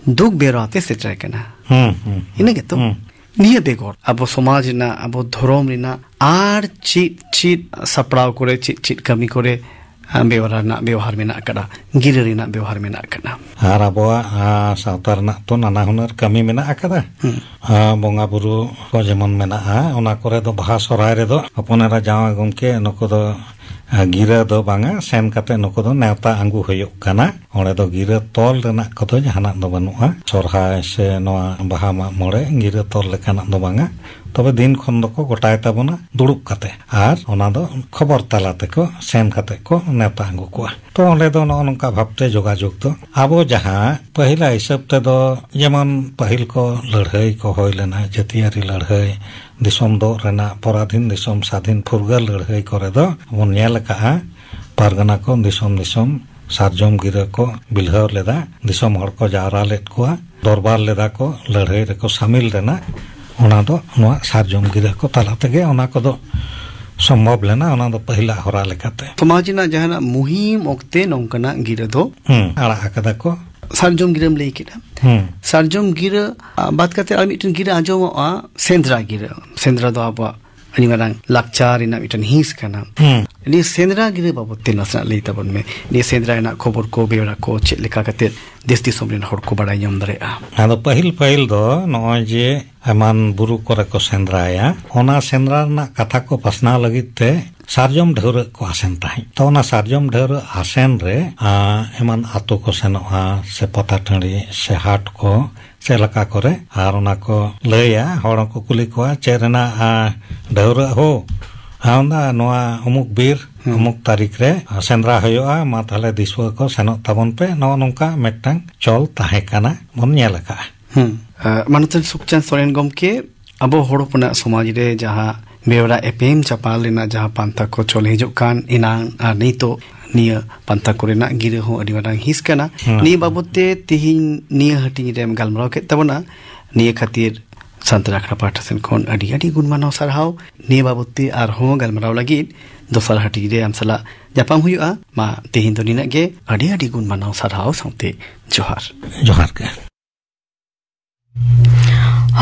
ᱫᱩᱠ ᱵᱮᱣᱨᱟ ᱟᱛᱮ ᱥᱮᱴᱮᱨ ᱟᱠᱟᱱᱟ᱾ ᱦᱩᱸ, ᱦᱩᱸ, ᱦᱩᱸ᱾ ᱤᱱᱟᱹ ᱜᱮᱛᱚ? ᱦᱩᱸ᱾ ᱱᱤᱭᱟᱹ ᱵᱮᱜᱚᱨ ᱟᱵᱚ ᱥᱚᱢᱟᱡᱽ ᱨᱮᱱᱟᱜ, ᱟᱵᱚ ᱫᱷᱚᱨᱚᱢ ᱨᱮᱱᱟᱜ ᱟᱨ ᱪᱮᱫ ᱪᱮᱫ ᱥᱟᱯᱲᱟᱣ ᱠᱚᱨᱮ, ᱪᱮᱫ ᱪᱮᱫ ᱠᱟᱹᱢᱤ ᱠᱚᱨᱮ, ᱟ, ᱵᱮᱣᱦᱟᱨ ᱨᱮᱱᱟᱜ ᱵᱮᱣᱦᱟᱨ ᱢᱮᱱᱟᱜ ᱟᱠᱟᱫᱟ, ᱜᱤᱨᱟᱹ ᱨᱮᱱᱟᱜ ᱵᱮᱣᱦᱟᱨ ᱢᱮᱱᱟᱜ ᱟᱠᱟᱫᱟ? ᱟᱨ ᱟᱵᱚᱣᱟᱜ, ᱟ, ᱥᱟᱶᱛᱟ ᱨᱮᱱᱟᱜ ᱛᱚ ᱱᱟᱱᱟ ᱦᱩᱱᱟᱹᱨ ᱠᱟᱹᱢᱤ ᱢᱮᱱᱟᱜ ᱟᱠᱟᱫᱟ᱾ ᱦᱩᱸ᱾ ᱟ, ᱵᱚᱸᱜᱟ ᱵᱩᱨᱩ ᱠᱚ ᱡᱮᱢᱚᱱ ᱢᱮᱱᱟᱜᱼᱟ, ᱚᱱᱟ ᱠᱚᱨᱮ ᱫᱚ ᱵᱟᱦᱟ ᱥᱚᱦᱨᱟᱭ ᱨᱮᱫᱚ ᱦᱚᱯᱚᱱ ᱮᱨᱟ ᱡᱟᱶᱟᱭ ᱜᱚᱢᱠᱮ ᱱᱩᱠᱩ ᱫᱚ, ᱟ, ᱜᱤᱨᱟᱹ ᱫᱚ ᱵᱟᱝᱟ, ᱥᱮᱱ ᱠᱟᱛᱮ ᱱᱩᱠᱩ ᱫᱚ ᱱᱮᱣᱛᱟ ᱟᱹᱜᱩ ᱦᱩᱭᱩᱜ ᱠᱟᱱᱟ᱾ ᱚᱸᱰᱮ ᱫᱚ ᱜᱤᱨᱟᱹ ᱛᱚᱞ ᱨᱮᱱᱟᱜ ᱠᱚᱫᱚ ᱡᱟᱦᱟᱱᱟᱜ ᱫᱚ ᱵᱟᱹᱱᱩᱜᱼᱟ᱾ ᱥᱚᱨᱦᱟᱭ ᱥᱮ ᱱᱚᱣᱟ ᱵᱟᱦᱟ ᱢᱟᱜ ᱢᱚᱬᱮ ᱜᱤᱨᱟᱹ ᱛᱚᱞ ᱞᱮᱠᱟᱱᱟᱜ ᱫᱚ ᱵᱟᱝᱟ᱾ ᱛᱚᱵᱮ ᱫᱤᱱ ᱠᱷᱚᱱ ᱫᱚᱠᱚ ᱜᱚᱴᱟᱭ ᱛᱟᱵᱚᱱᱟ ᱫᱩᱲᱩᱵ ᱠᱟᱛᱮ, ᱟᱨ ᱚᱱᱟ ᱫᱚ ᱠᱷᱚᱵᱚᱨ ᱛᱟᱞᱟ ᱛᱮᱠᱚ ᱥᱮᱱ ᱠᱟᱛᱮ ᱠᱚ ᱱᱮᱣᱛᱟ ᱟᱹᱜᱩ ᱠᱚᱣᱟ᱾ ᱛᱚ ᱚᱸᱰᱮ ᱫᱚ ᱱᱚᱜᱼᱚ ᱱᱚᱝᱠᱟ ᱵᱷᱟᱵᱽᱛᱮ ᱡᱳᱜᱟᱡᱳᱜᱽ ᱫᱚ ᱟᱵᱚ ᱡᱟᱦᱟᱸ ᱯᱟᱹᱦᱤᱞᱟᱜ ᱦᱤᱥᱟᱹᱵ ᱛᱮᱫᱚ, ᱡᱮᱢᱚᱱ ᱯᱟᱹᱦᱤᱞ ᱠᱚ ᱞᱟᱹᱲᱦᱟᱹᱭ ᱠᱚ ᱦᱩᱭ ᱞᱮᱱᱟ, ᱡᱟᱹᱛᱤᱭᱟᱹᱨᱤ ᱞᱟᱹᱲᱦᱟᱹᱭ, ᱫᱤᱥᱚᱢ ᱫᱚᱜ ᱨᱮᱱᱟᱜ, ᱯᱚᱨᱟᱫᱷᱤᱱ ᱫᱤᱥᱚᱢ ᱥᱟᱫᱷᱤᱱ ᱯᱷᱩᱨᱜᱟᱹᱞ ᱞᱟᱹᱲᱦᱟᱹᱭ ᱠᱚᱨᱮ ᱫᱚ ᱵᱚᱱ ᱧᱮᱞ ᱟᱠᱟᱜᱼᱟ, ᱯᱟᱨᱜᱟᱱᱟ ᱠᱚ ᱫᱤᱥᱚᱢ ᱫᱤᱥᱚᱢ ᱥᱟᱨᱡᱚᱢ ᱜᱤᱨᱟᱹ ᱠᱚ ᱵᱤᱞᱦᱟᱹᱣ ᱞᱮᱫᱟ, ᱫᱤᱥᱚᱢ ᱦᱚᱲ ᱠᱚ ᱡᱟᱣᱨᱟ ᱞᱮᱫ ᱠᱚᱣᱟ, ᱫᱚᱨᱵᱟᱨ ᱞᱮᱫᱟ ᱠᱚ, ᱞᱟᱹᱲᱦᱟᱹᱭ ᱨᱮᱠᱚ ᱥᱟᱢᱤᱞ ᱞᱮᱱᱟ᱾ ᱚᱱᱟ ᱫᱚ ᱱᱚᱣᱟ ᱥᱟᱨᱡᱚᱢ ᱜᱤᱨᱟᱹ ᱠᱚ ᱛᱟᱞᱟ ᱛᱮᱜᱮ ᱚᱱᱟ ᱠᱚᱫᱚ ᱥᱚᱢᱵᱷᱚᱵ ᱞᱮᱱᱟ, ᱚᱱᱟ ᱫᱚ ᱯᱟᱹᱦᱤᱞᱟᱜ ᱦᱚᱨᱟ ᱞᱮᱠᱟᱛᱮ᱾ ᱥᱚᱢᱟᱡᱽ ᱨᱮᱱᱟᱜ ᱡᱟᱦᱟᱱᱟᱜ ᱢᱩᱦᱤᱢ ᱚᱠᱛᱮ ᱱᱚᱝᱠᱟᱱᱟᱜ ᱜᱤᱨᱟᱹ ᱫᱚ ᱦᱩᱸ, ᱟᱲᱟᱜ ᱟᱠᱟᱫᱟ ᱠᱚ᱾ ᱥᱟᱨᱡᱚᱢ ᱜᱤᱨᱟᱹᱢ ᱞᱟᱹᱭ ᱠᱮᱫᱟ᱾ ᱦᱩᱸ᱾ ᱥᱟᱨᱡᱚᱢ ᱜᱤᱨᱟᱹ, ᱟ, ᱵᱟᱫ ᱠᱟᱛᱮ ᱟᱨ ᱢᱤᱫᱴᱮᱱ ᱜᱤᱨᱟᱹ ᱟᱸᱡᱚᱢᱚᱜᱼᱟ, ᱥᱮᱸᱫᱽᱨᱟ ᱜᱤᱨᱟᱹ᱾ ᱥᱮᱸᱫᱽᱨᱟ ᱫᱚ ᱟᱵᱚᱣᱟᱜ ᱟᱹᱰᱤ ᱢᱟᱨᱟᱝ ᱞᱟᱠᱪᱟᱨ ᱨᱮᱱᱟᱜ ᱢᱤᱫᱴᱮᱱ ᱦᱤᱸᱥ ᱠᱟᱱᱟ᱾ ᱦᱩᱸ᱾ ᱱᱤᱭᱟᱹ ᱥᱮᱸᱫᱽᱨᱟ ᱜᱤᱨᱟᱹ ᱵᱟᱵᱚᱫ ᱛᱮ ᱱᱟᱥᱮᱱᱟᱜ ᱞᱟᱹᱭ ᱛᱟᱵᱚᱱ ᱢᱮ᱾ ᱱᱤᱭᱟᱹ ᱥᱮᱸᱫᱽᱨᱟ ᱨᱮᱱᱟᱜ ᱠᱷᱚᱵᱚᱨ ᱠᱚ, ᱵᱮᱣᱨᱟ ᱠᱚ ᱪᱮᱫ ᱞᱮᱠᱟ ᱠᱟᱛᱮ ᱫᱮᱥ ᱫᱤᱥᱚᱢ ᱨᱮᱱ ᱦᱚᱲ ᱠᱚ ᱵᱟᱲᱟᱭ ᱧᱟᱢ ᱫᱟᱲᱮᱭᱟᱜᱼᱟ? ᱟᱫᱚ ᱯᱟᱹᱦᱤᱞ ᱯᱟᱹᱦᱤᱞ ᱫᱚ ᱱᱚᱜᱼᱚᱭ ᱡᱮ ᱮᱢᱟᱱ ᱵᱩᱨᱩ ᱠᱚᱨᱮ ᱠᱚ ᱥᱮᱸᱫᱽᱨᱟᱭᱟ, ᱚᱱᱟ ᱥᱮᱸᱫᱽᱨᱟ ᱨᱮᱱᱟᱜ ᱠᱟᱛᱷᱟ ᱠᱚ ᱯᱟᱥᱱᱟᱣ ᱞᱟᱹᱜᱤᱫ ᱛᱮ ᱥᱟᱨᱡᱚᱢ ᱰᱷᱟᱹᱣᱨᱟᱹᱜ ᱠᱚ ᱟᱥᱮᱱ ᱛᱟᱦᱮᱸᱫ᱾ ᱛᱚ, ᱚᱱᱟ ᱥᱟᱨᱡᱚᱢ ᱰᱷᱟᱹᱣᱨᱟᱹᱜ ᱟᱥᱮᱱ ᱨᱮ, ᱟ, ᱮᱢᱟᱱ ᱟᱛᱳ ᱠᱚ ᱥᱮᱱᱚᱜᱼᱟ, ᱥᱮ ᱯᱟᱛᱟ ᱴᱟᱺᱰᱤ, ᱥᱮ ᱦᱟᱴ ᱠᱚ, ᱥᱮ ᱮᱞᱟᱠᱟ ᱠᱚᱨᱮ, ᱟᱨ ᱚᱱᱟ ᱠᱚ ᱞᱟᱹᱭᱟ, ᱦᱚᱲ ᱦᱚᱸᱠᱚ ᱠᱩᱞᱤ ᱠᱚᱣᱟ, "ᱪᱮᱫ ᱨᱮᱱᱟᱜ, ᱟ, ᱰᱷᱟᱹᱣᱨᱟᱹᱜ ᱦᱳ?" ᱟᱨ ᱚᱱᱟ, ᱱᱚᱣᱟ ᱩᱢᱩᱠ ᱵᱤᱨ, ᱦᱩᱸ᱾ ᱩᱢᱩᱠ ᱛᱟᱹᱨᱤᱠᱷ ᱨᱮ, ᱟ, ᱥᱮᱸᱫᱽᱨᱟ ᱦᱩᱭᱩᱜᱼᱟ, ᱢᱟ ᱛᱟᱦᱞᱮ ᱫᱤᱥᱩᱣᱟᱹ ᱠᱚ ᱥᱮᱱᱚᱜ ᱛᱟᱵᱚᱱ ᱯᱮ᱾ ᱱᱚᱜᱼᱚ ᱱᱚᱝᱠᱟ ᱢᱤᱫᱴᱟᱝ ᱪᱚᱞ ᱛᱟᱦᱮᱸ ᱠᱟᱱᱟ, ᱵᱚᱱ ᱧᱮᱞ ᱟᱠᱟᱜᱼᱟ᱾ ᱦᱩᱸ᱾ ᱟ, ᱢᱟᱱᱚᱛᱟᱱ ᱥᱩᱠᱪᱟᱸᱫᱽ ᱥᱚᱨᱮᱱ ᱜᱚᱢᱠᱮ, ᱟᱵᱚ ᱦᱚᱲ ᱦᱚᱯᱚᱱᱟᱜ ᱥᱚᱢᱟᱡᱽ ᱨᱮ ᱡᱟᱦᱟᱸ ᱵᱮᱣᱨᱟ ᱮᱯᱮᱢ ᱪᱟᱯᱟᱞ ᱨᱮᱱᱟᱜ ᱡᱟᱦᱟᱸ ᱯᱟᱱᱛᱷᱟ ᱠᱚ ᱪᱚᱞ ᱦᱤᱡᱩᱜ ᱠᱟᱱ ᱮᱱᱟᱝ ᱟᱨ ᱱᱤᱛᱚᱜ, ᱱᱤᱭᱟᱹ ᱯᱟᱱᱛᱷᱟ ᱠᱚᱨᱮᱱᱟᱜ ᱜᱤᱨᱟᱹ ᱦᱚᱸ ᱟᱹᱰᱤ ᱢᱟᱨᱟᱝ ᱦᱤᱸᱥ ᱠᱟᱱᱟ᱾ ᱦᱮᱸ᱾ ᱱᱤᱭᱟᱹ ᱵᱟᱵᱚᱛ ᱛᱮ ᱛᱤᱦᱤᱧ ᱱᱤᱭᱟᱹ ᱦᱟᱹᱴᱤᱧ ᱨᱮᱢ ᱜᱟᱞᱢᱟᱨᱟᱣ ᱠᱮᱫ ᱛᱟᱵᱚᱱᱟ᱾ ᱱᱤᱭᱟᱹ ᱠᱷᱟᱹᱛᱤᱨ ᱥᱟᱱᱛᱟᱲ ᱟᱠᱷᱲᱟ ᱯᱟᱦᱴᱟ ᱥᱮᱱ ᱠᱷᱚᱱ ᱟᱹᱰᱤ ᱟᱹᱰᱤ ᱜᱩᱱ ᱢᱟᱱᱟᱣ ᱥᱟᱨᱦᱟᱣ᱾ ᱱᱤᱭᱟᱹ ᱵᱟᱵᱚᱛ ᱛᱮ ᱟᱨᱦᱚᱸ ᱜᱟᱞᱢᱟᱨᱟᱣ ᱞᱟᱹᱜᱤᱫ ᱫᱚᱥᱟᱨ ᱦᱟᱹᱴᱤᱧ ᱨᱮ ᱟᱢ ᱥᱟᱞᱟᱜ ᱧᱟᱯᱟᱢ ᱦᱩᱭᱩᱜᱼᱟ᱾ ᱢᱟ ᱛᱮᱦᱮᱧ ᱫᱚ ᱱᱤᱱᱟᱹᱜ ᱜᱮ᱾ ᱟᱹᱰᱤ ᱟᱹᱰᱤ ᱜᱩᱱ ᱢᱟᱱᱟᱣ ᱥᱟᱨᱦᱟᱣ ᱥᱟᱶᱛᱮ ᱡᱚᱦᱟᱨ᱾ ᱡᱚᱦᱟᱨ ᱜᱮ᱾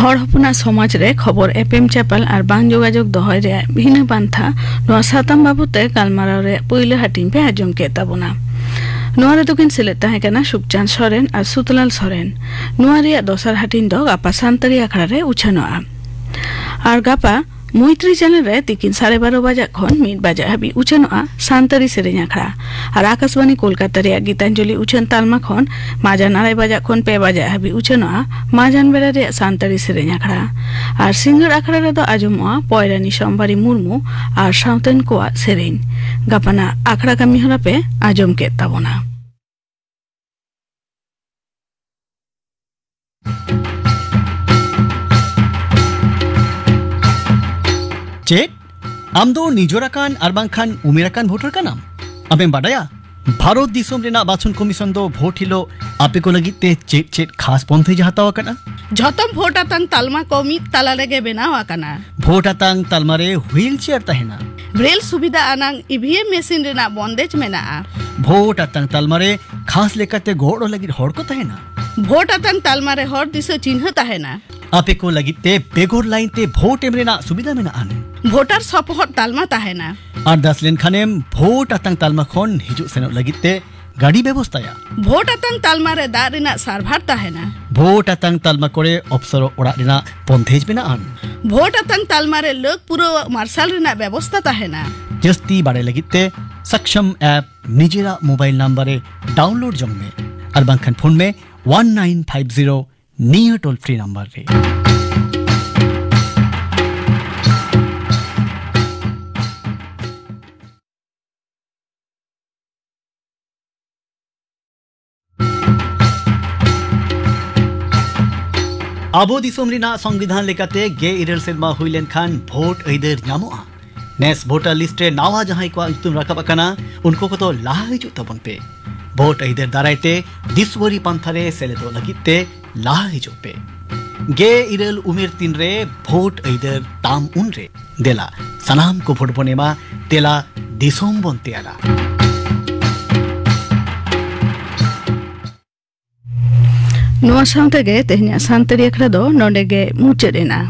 ᱦᱚᱲ ᱦᱚᱯᱚᱱᱟᱜ ᱥᱚᱢᱟᱡᱽ ᱨᱮ ᱠᱷᱚᱵᱚᱨ ᱮᱯᱮᱢ ᱪᱟᱯᱟᱞ ᱟᱨ ᱵᱟᱝ ᱡᱳᱜᱟᱡᱳᱜᱽ ᱫᱚᱦᱚᱭ ᱨᱮᱭᱟᱜ ᱵᱷᱤᱱᱟᱹ ᱯᱟᱱᱛᱷᱟ, ᱱᱚᱣᱟ ᱥᱟᱛᱟᱢ ᱵᱟᱵᱚᱛ ᱛᱮ ᱜᱟᱞᱢᱟᱨᱟᱣ ᱨᱮᱭᱟᱜ ᱯᱩᱭᱞᱩ ᱦᱟᱹᱴᱤᱧ ᱯᱮ ᱟᱸᱡᱚᱢ ᱠᱮᱫ ᱛᱟᱵᱚᱱᱟ᱾ ᱱᱚᱣᱟ ᱨᱮᱫᱚ ᱠᱤᱱ ᱥᱮᱞᱮᱫ ᱛᱟᱦᱮᱸ ᱠᱟᱱᱟ ᱥᱩᱠᱪᱟᱸᱫᱽ ᱥᱚᱨᱮᱱ ᱟᱨ ᱥᱩᱛᱞᱟᱞ ᱥᱚᱨᱮᱱ᱾ ᱱᱚᱣᱟ ᱨᱮᱭᱟᱜ ᱫᱚᱥᱟᱨ ᱦᱟᱹᱴᱤᱧ ᱫᱚ ᱜᱟᱯᱟ ᱥᱟᱱᱛᱟᱲᱤ ᱟᱠᱷᱲᱟ ᱨᱮ ᱩᱪᱷᱟᱹᱱᱚᱜᱼᱟ᱾ ᱟᱨ ᱜᱟᱯᱟ ᱢᱚᱭᱛᱨᱤ ᱪᱮᱱᱮᱞ ᱨᱮ ᱛᱤᱠᱤᱱ ᱥᱟᱲᱮ ᱵᱟᱨᱚ ᱵᱟᱡᱟᱜ ᱠᱷᱚᱱ ᱢᱤᱫ ᱵᱟᱡᱟᱜ ᱦᱟᱹᱵᱤᱡ ᱩᱪᱷᱟᱹᱱᱚᱜᱼᱟ ᱥᱟᱱᱛᱟᱲᱤ ᱥᱮᱨᱮᱧ ᱟᱠᱷᱲᱟ᱾ ᱟᱨ ᱟᱠᱟᱥᱵᱟᱱᱤ ᱠᱳᱞᱠᱟᱛᱟ ᱨᱮᱭᱟᱜ ᱜᱤᱛᱟᱧᱡᱚᱞᱤ ᱩᱪᱷᱟᱹᱱ ᱛᱟᱞᱢᱟ ᱠᱷᱚᱱ ᱢᱟᱡᱟᱱ ᱟᱲᱟᱭ ᱵᱟᱡᱟᱜ ᱠᱷᱚᱱ ᱯᱮ ᱵᱟᱡᱟᱜ ᱦᱟᱹᱵᱤᱡ ᱩᱪᱷᱟᱹᱱᱚᱜᱼᱟ ᱢᱟᱡᱟᱱ ᱵᱮᱲᱟ ᱨᱮᱭᱟᱜ ᱥᱟᱱᱛᱟᱲᱤ ᱥᱮᱨᱮᱧ ᱟᱠᱷᱲᱟ᱾ ᱟᱨ ᱥᱤᱸᱜᱟᱹᱲ ᱟᱠᱷᱲᱟ ᱨᱮᱫᱚ ᱟᱸᱡᱚᱢᱚᱜᱼᱟ ᱯᱚᱭᱨᱟᱱᱤ ᱥᱳᱢᱵᱟᱨᱤ ᱢᱩᱨᱢᱩ ᱟᱨ ᱥᱟᱶᱛᱮᱱ ᱠᱚᱣᱟᱜ ᱥᱮᱨᱮᱧ᱾ ᱜᱟᱯᱟᱱᱟᱜ ᱟᱠᱷᱲᱟ ᱠᱟᱹᱢᱤᱦᱚᱨᱟ ᱯᱮ ᱟᱸᱡᱚᱢ ᱠᱮᱫ ᱛᱟᱵᱚᱱᱟ᱾ ᱪᱮᱫ? ᱟᱢ ᱫᱚ ᱱᱤᱡᱚᱨ ᱟᱠᱟᱱ ᱟᱨ ᱵᱟᱝᱠᱷᱟᱱ ᱩᱢᱮᱨ ᱟᱠᱟᱱ ᱵᱷᱳᱴᱟᱨ ᱠᱟᱱᱟᱢ? ᱟᱢᱮᱢ ᱵᱟᱰᱟᱭᱟ, ᱵᱷᱟᱨᱚᱛ ᱫᱤᱥᱚᱢ ᱨᱮᱱᱟᱜ ᱵᱟᱪᱷᱚᱱ ᱠᱚᱢᱤᱥᱚᱱ ᱫᱚ ᱵᱷᱳᱴ ᱦᱤᱞᱳᱜ ᱟᱯᱮ ᱠᱚ ᱞᱟᱹᱜᱤᱫ ᱛᱮ ᱪᱮᱫ ᱪᱮᱫ ᱠᱷᱟᱥ ᱯᱚᱱᱛᱷᱮ ᱦᱟᱛᱟᱣ ᱟᱠᱟᱫᱼᱟ? ᱡᱷᱚᱛᱚᱢ ᱵᱷᱳᱴ ᱟᱛᱟᱝ ᱛᱟᱞᱢᱟ ᱠᱚ ᱢᱤᱫ ᱛᱟᱞᱟ ᱨᱮᱜᱮ ᱵᱮᱱᱟᱣ ᱟᱠᱟᱱᱟ᱾ ᱵᱷᱳᱴ ᱟᱛᱟᱝ ᱛᱟᱞᱢᱟ ᱨᱮ ᱦᱩᱭᱤᱞ ᱪᱮᱭᱟᱨ ᱛᱟᱦᱮᱱᱟ᱾ ᱵᱨᱮᱞ ᱥᱩᱵᱤᱫᱷᱟ ᱟᱱᱟᱝ ᱤ ᱵᱷᱤ ᱮᱢ ᱢᱮᱥᱤᱱ ᱨᱮᱱᱟᱜ ᱵᱚᱱᱫᱮᱡ ᱢᱮᱱᱟᱜᱼᱟ᱾ ᱵᱷᱳᱴ ᱟᱛᱟᱝ ᱛᱟᱞᱢᱟ ᱨᱮ ᱠᱷᱟᱥ ᱞᱮᱠᱟᱛᱮ ᱜᱚᱲᱚ ᱞᱟᱹᱜᱤᱫ ᱦᱚᱲ ᱠᱚ ᱛᱟᱦᱮᱱᱟ᱾ ᱵᱷᱳᱴ ᱟᱛᱟᱝ ᱛᱟᱞᱢᱟ ᱨᱮ ᱦᱚᱲ ᱫᱤᱥᱟᱹ ᱪᱤᱱᱦᱟᱹ ᱛᱟᱦᱮᱱᱟ᱾ ᱟᱯᱮ ᱠᱚ ᱞᱟᱹᱜᱤᱫ ᱛᱮ ᱵᱮᱜᱚᱨ ᱞᱟᱭᱤᱱ ᱛᱮ ᱵᱷᱳᱴ ᱮᱢ ᱨᱮᱱᱟᱜ ᱥᱩᱵᱤᱫᱷᱟ ᱢᱮᱱᱟᱜᱼᱟ᱾ ᱵᱷᱳᱴᱟᱨ ᱥᱚᱯᱚᱦᱚᱫ ᱛᱟᱞᱢᱟ ᱛᱟᱦᱮᱱᱟ᱾ ᱟᱨᱫᱟᱥ ᱞᱮᱱᱠᱷᱟᱱᱮᱢ ᱵᱷᱳᱴ ᱟᱛᱟᱝ ᱛᱟᱞᱢᱟ ᱠᱷᱚᱱ ᱦᱤᱡᱩᱜ ᱥᱮᱱᱚᱜ ᱞᱟᱹᱜᱤᱫ ᱛᱮ ᱜᱟᱹᱰᱤ ᱵᱮᱵᱚᱥᱛᱟᱭᱟ᱾ ᱵᱷᱳᱴ ᱟᱛᱟᱝ ᱛᱟᱞᱢᱟ ᱨᱮ ᱫᱟᱜ ᱨᱮᱱᱟᱜ ᱥᱟᱨᱵᱷᱟᱨ ᱛᱟᱦᱮᱱᱟ᱾ ᱵᱷᱳᱴ ᱟᱛᱟᱝ ᱛᱟᱞᱢᱟ ᱠᱚᱨᱮ ᱚᱯᱥᱚᱨᱚᱜ ᱚᱲᱟᱜ ᱨᱮᱱᱟᱜ ᱵᱚᱱᱫᱷᱮᱡᱽ ᱢᱮᱱᱟᱜᱼᱟ᱾ ᱵᱷᱳᱴ ᱟᱛᱟᱝ ᱛᱟᱞᱢᱟ ᱨᱮ ᱞᱟᱹᱠ ᱯᱩᱨᱟᱹᱣ ᱢᱟᱨᱥᱟᱞ ᱨᱮᱱᱟᱜ ᱵᱮᱵᱚᱥᱛᱟ ᱛᱟᱦᱮᱱᱟ᱾ ᱡᱟᱹᱥᱛᱤ ᱵᱟᱲᱟᱭ ᱞᱟᱹᱜᱤᱫ ᱛᱮ ᱥᱟᱠᱥᱟᱢ ᱟᱯ ᱱᱤᱡᱮᱨᱟᱜ ᱢᱳᱵᱟᱭᱤᱞ ᱱᱟᱢᱵᱟᱨ ᱨᱮ ᱰᱟᱣᱩᱱᱞᱳᱰ ᱡᱚᱝ ᱢᱮ ᱟᱨ ᱵᱟᱝᱠᱷᱟᱱ ᱯᱷᱳᱱ ᱢᱮ ᱚᱣᱟᱱ ᱱᱟᱭᱤᱱ ᱯᱷᱟᱭᱤᱵᱷ ᱡᱤᱨᱳ ᱱᱤᱭᱟᱹ ᱴᱳᱞ ᱯᱷᱨᱤ ᱱᱟᱢᱵᱟᱨ ᱨᱮ᱾ ᱟᱵᱚ ᱫᱤᱥᱚᱢ ᱨᱮᱱᱟᱜ ᱥᱚᱝᱵᱤᱫᱷᱟᱱ ᱞᱮᱠᱟᱛᱮ ᱜᱮᱞ ᱤᱨᱟᱹᱞ ᱥᱮᱨᱢᱟ ᱦᱩᱭ ᱞᱮᱱᱠᱷᱟᱱ ᱵᱷᱳᱴ ᱟᱹᱭᱫᱟᱹᱨ ᱧᱟᱢᱚᱜᱼᱟ᱾ ᱱᱮᱥ ᱵᱷᱳᱴᱟᱨ ᱞᱤᱥᱴ ᱨᱮ ᱱᱟᱣᱟ ᱡᱟᱦᱟᱸᱭ ᱠᱚᱣᱟᱜ ᱧᱩᱛᱩᱢ ᱨᱟᱠᱟᱵ ᱟᱠᱟᱱᱟ, ᱩᱱᱠᱩ ᱠᱚᱫᱚ ᱞᱟᱦᱟ ᱦᱤᱡᱩᱜ ᱛᱟᱵᱚᱱ ᱯᱮ᱾ ᱵᱷᱳᱴ ᱟᱹᱭᱫᱟᱹᱨ ᱫᱟᱨᱟᱭ ᱛᱮ ᱫᱤᱥᱣᱟᱹᱨᱤ ᱯᱟᱱᱛᱷᱟ ᱨᱮ ᱥᱮᱞᱮᱫᱚᱜ ᱞᱟᱹᱜᱤᱫ ᱛᱮ ᱞᱟᱦᱟ ᱦᱤᱡᱩᱜ ᱯᱮ᱾ ᱜᱮᱞ ᱤᱨᱟᱹᱞ ᱩᱢᱮᱨ ᱛᱤᱱ ᱨᱮ ᱵᱷᱳᱴ ᱟᱹᱭᱫᱟᱹᱨ ᱛᱟᱢ ᱩᱱ ᱨᱮ᱾ ᱫᱮᱞᱟ, ᱥᱟᱱᱟᱢ ᱠᱚ ᱵᱷᱳᱴ ᱵᱚᱱ ᱮᱢᱟ, ᱫᱮᱞᱟ ᱫᱤᱥᱚᱢ ᱵᱚᱱ ᱛᱮᱭᱟᱨᱟ᱾ ᱱᱚᱣᱟ ᱥᱟᱶ ᱛᱮᱜᱮ ᱛᱮᱦᱮᱧᱟᱜ ᱥᱟᱱᱛᱟᱲᱤ ᱟᱠᱷᱲᱟ ᱫᱚ ᱱᱚᱰᱮ ᱜᱮ ᱢᱩᱪᱟᱹᱫ ᱮᱱᱟ᱾